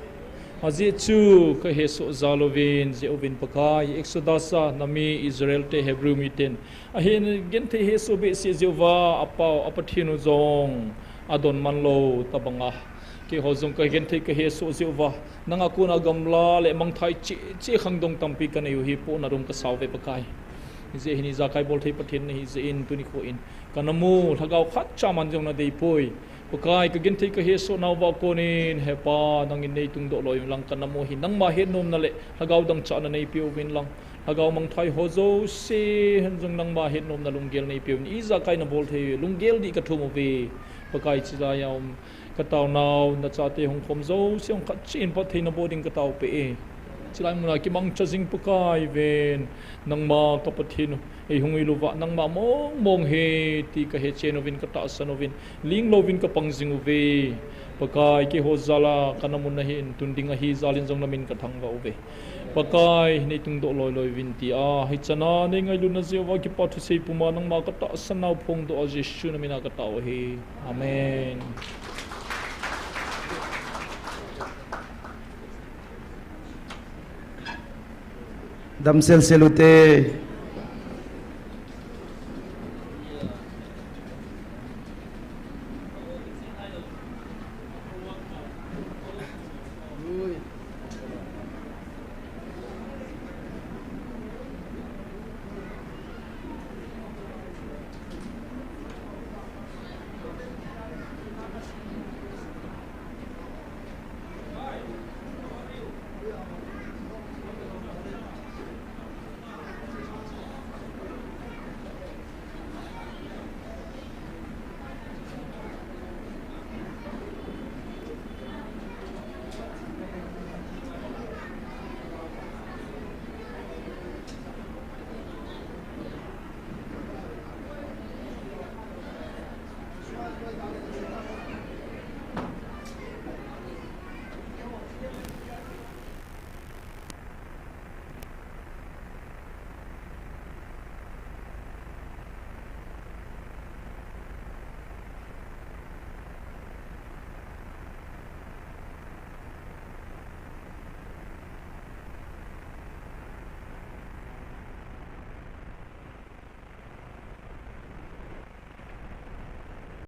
Ajeh chu ka hesoh jal uvin, jeh uvin Pakai, Exodus a na mi Israel te Hebrew miten ahin genthei hesoh behseh jeh uva, a pau, a Pathen u jong adon man lou tobanga, keiho jong ka genthei ka hesoh jeh uva, nanga kona gamla le mangthai cheh cheh khangdong tampi ka nei u hi pohna dum ka sa uve Pakai. Hijeh hin ijakai bolthei Pathen nahi jeh in tuni nikho in ka nam u lhagao khatcha man jong na deipoi. Pakai, ka genthei ka hesoh nauva konin, He Pa, nangin nei tungdoh loi uvin lang ka nam u hi nangma hetnomna le lhagao dangchahna nei pe uvin lang. Lhagao mangthai ho jouse hen jong nangma hetnomna lunggel nei pe uvin, ijakai na bolthei lunggel dih ka thum uve. Pakai, chilai a um ka taonau, na chate hung khom jouse hung khat cheh in phatthei na boh ding ka tao peh e. Chilai muna kimangcha jing Pakai ven, nangma ka Pathen u, ei hung iluva nangma mong mong hi ti ka hechen uvin ka tahsan uvin, ling louvin ka pang jing uve. Pakai, keiho jal a ka nam u na hin tun ding ahi jal in jong na min ka thangvah uve. Pakai, nei tungdoh loiloi uvin tia, hichan a nei ngailutna jeh uva kipa thusei puma nangma ka tahsan nau phongdoh a Jesu na min a ka tao ahi. Amen. Damsel sel ute.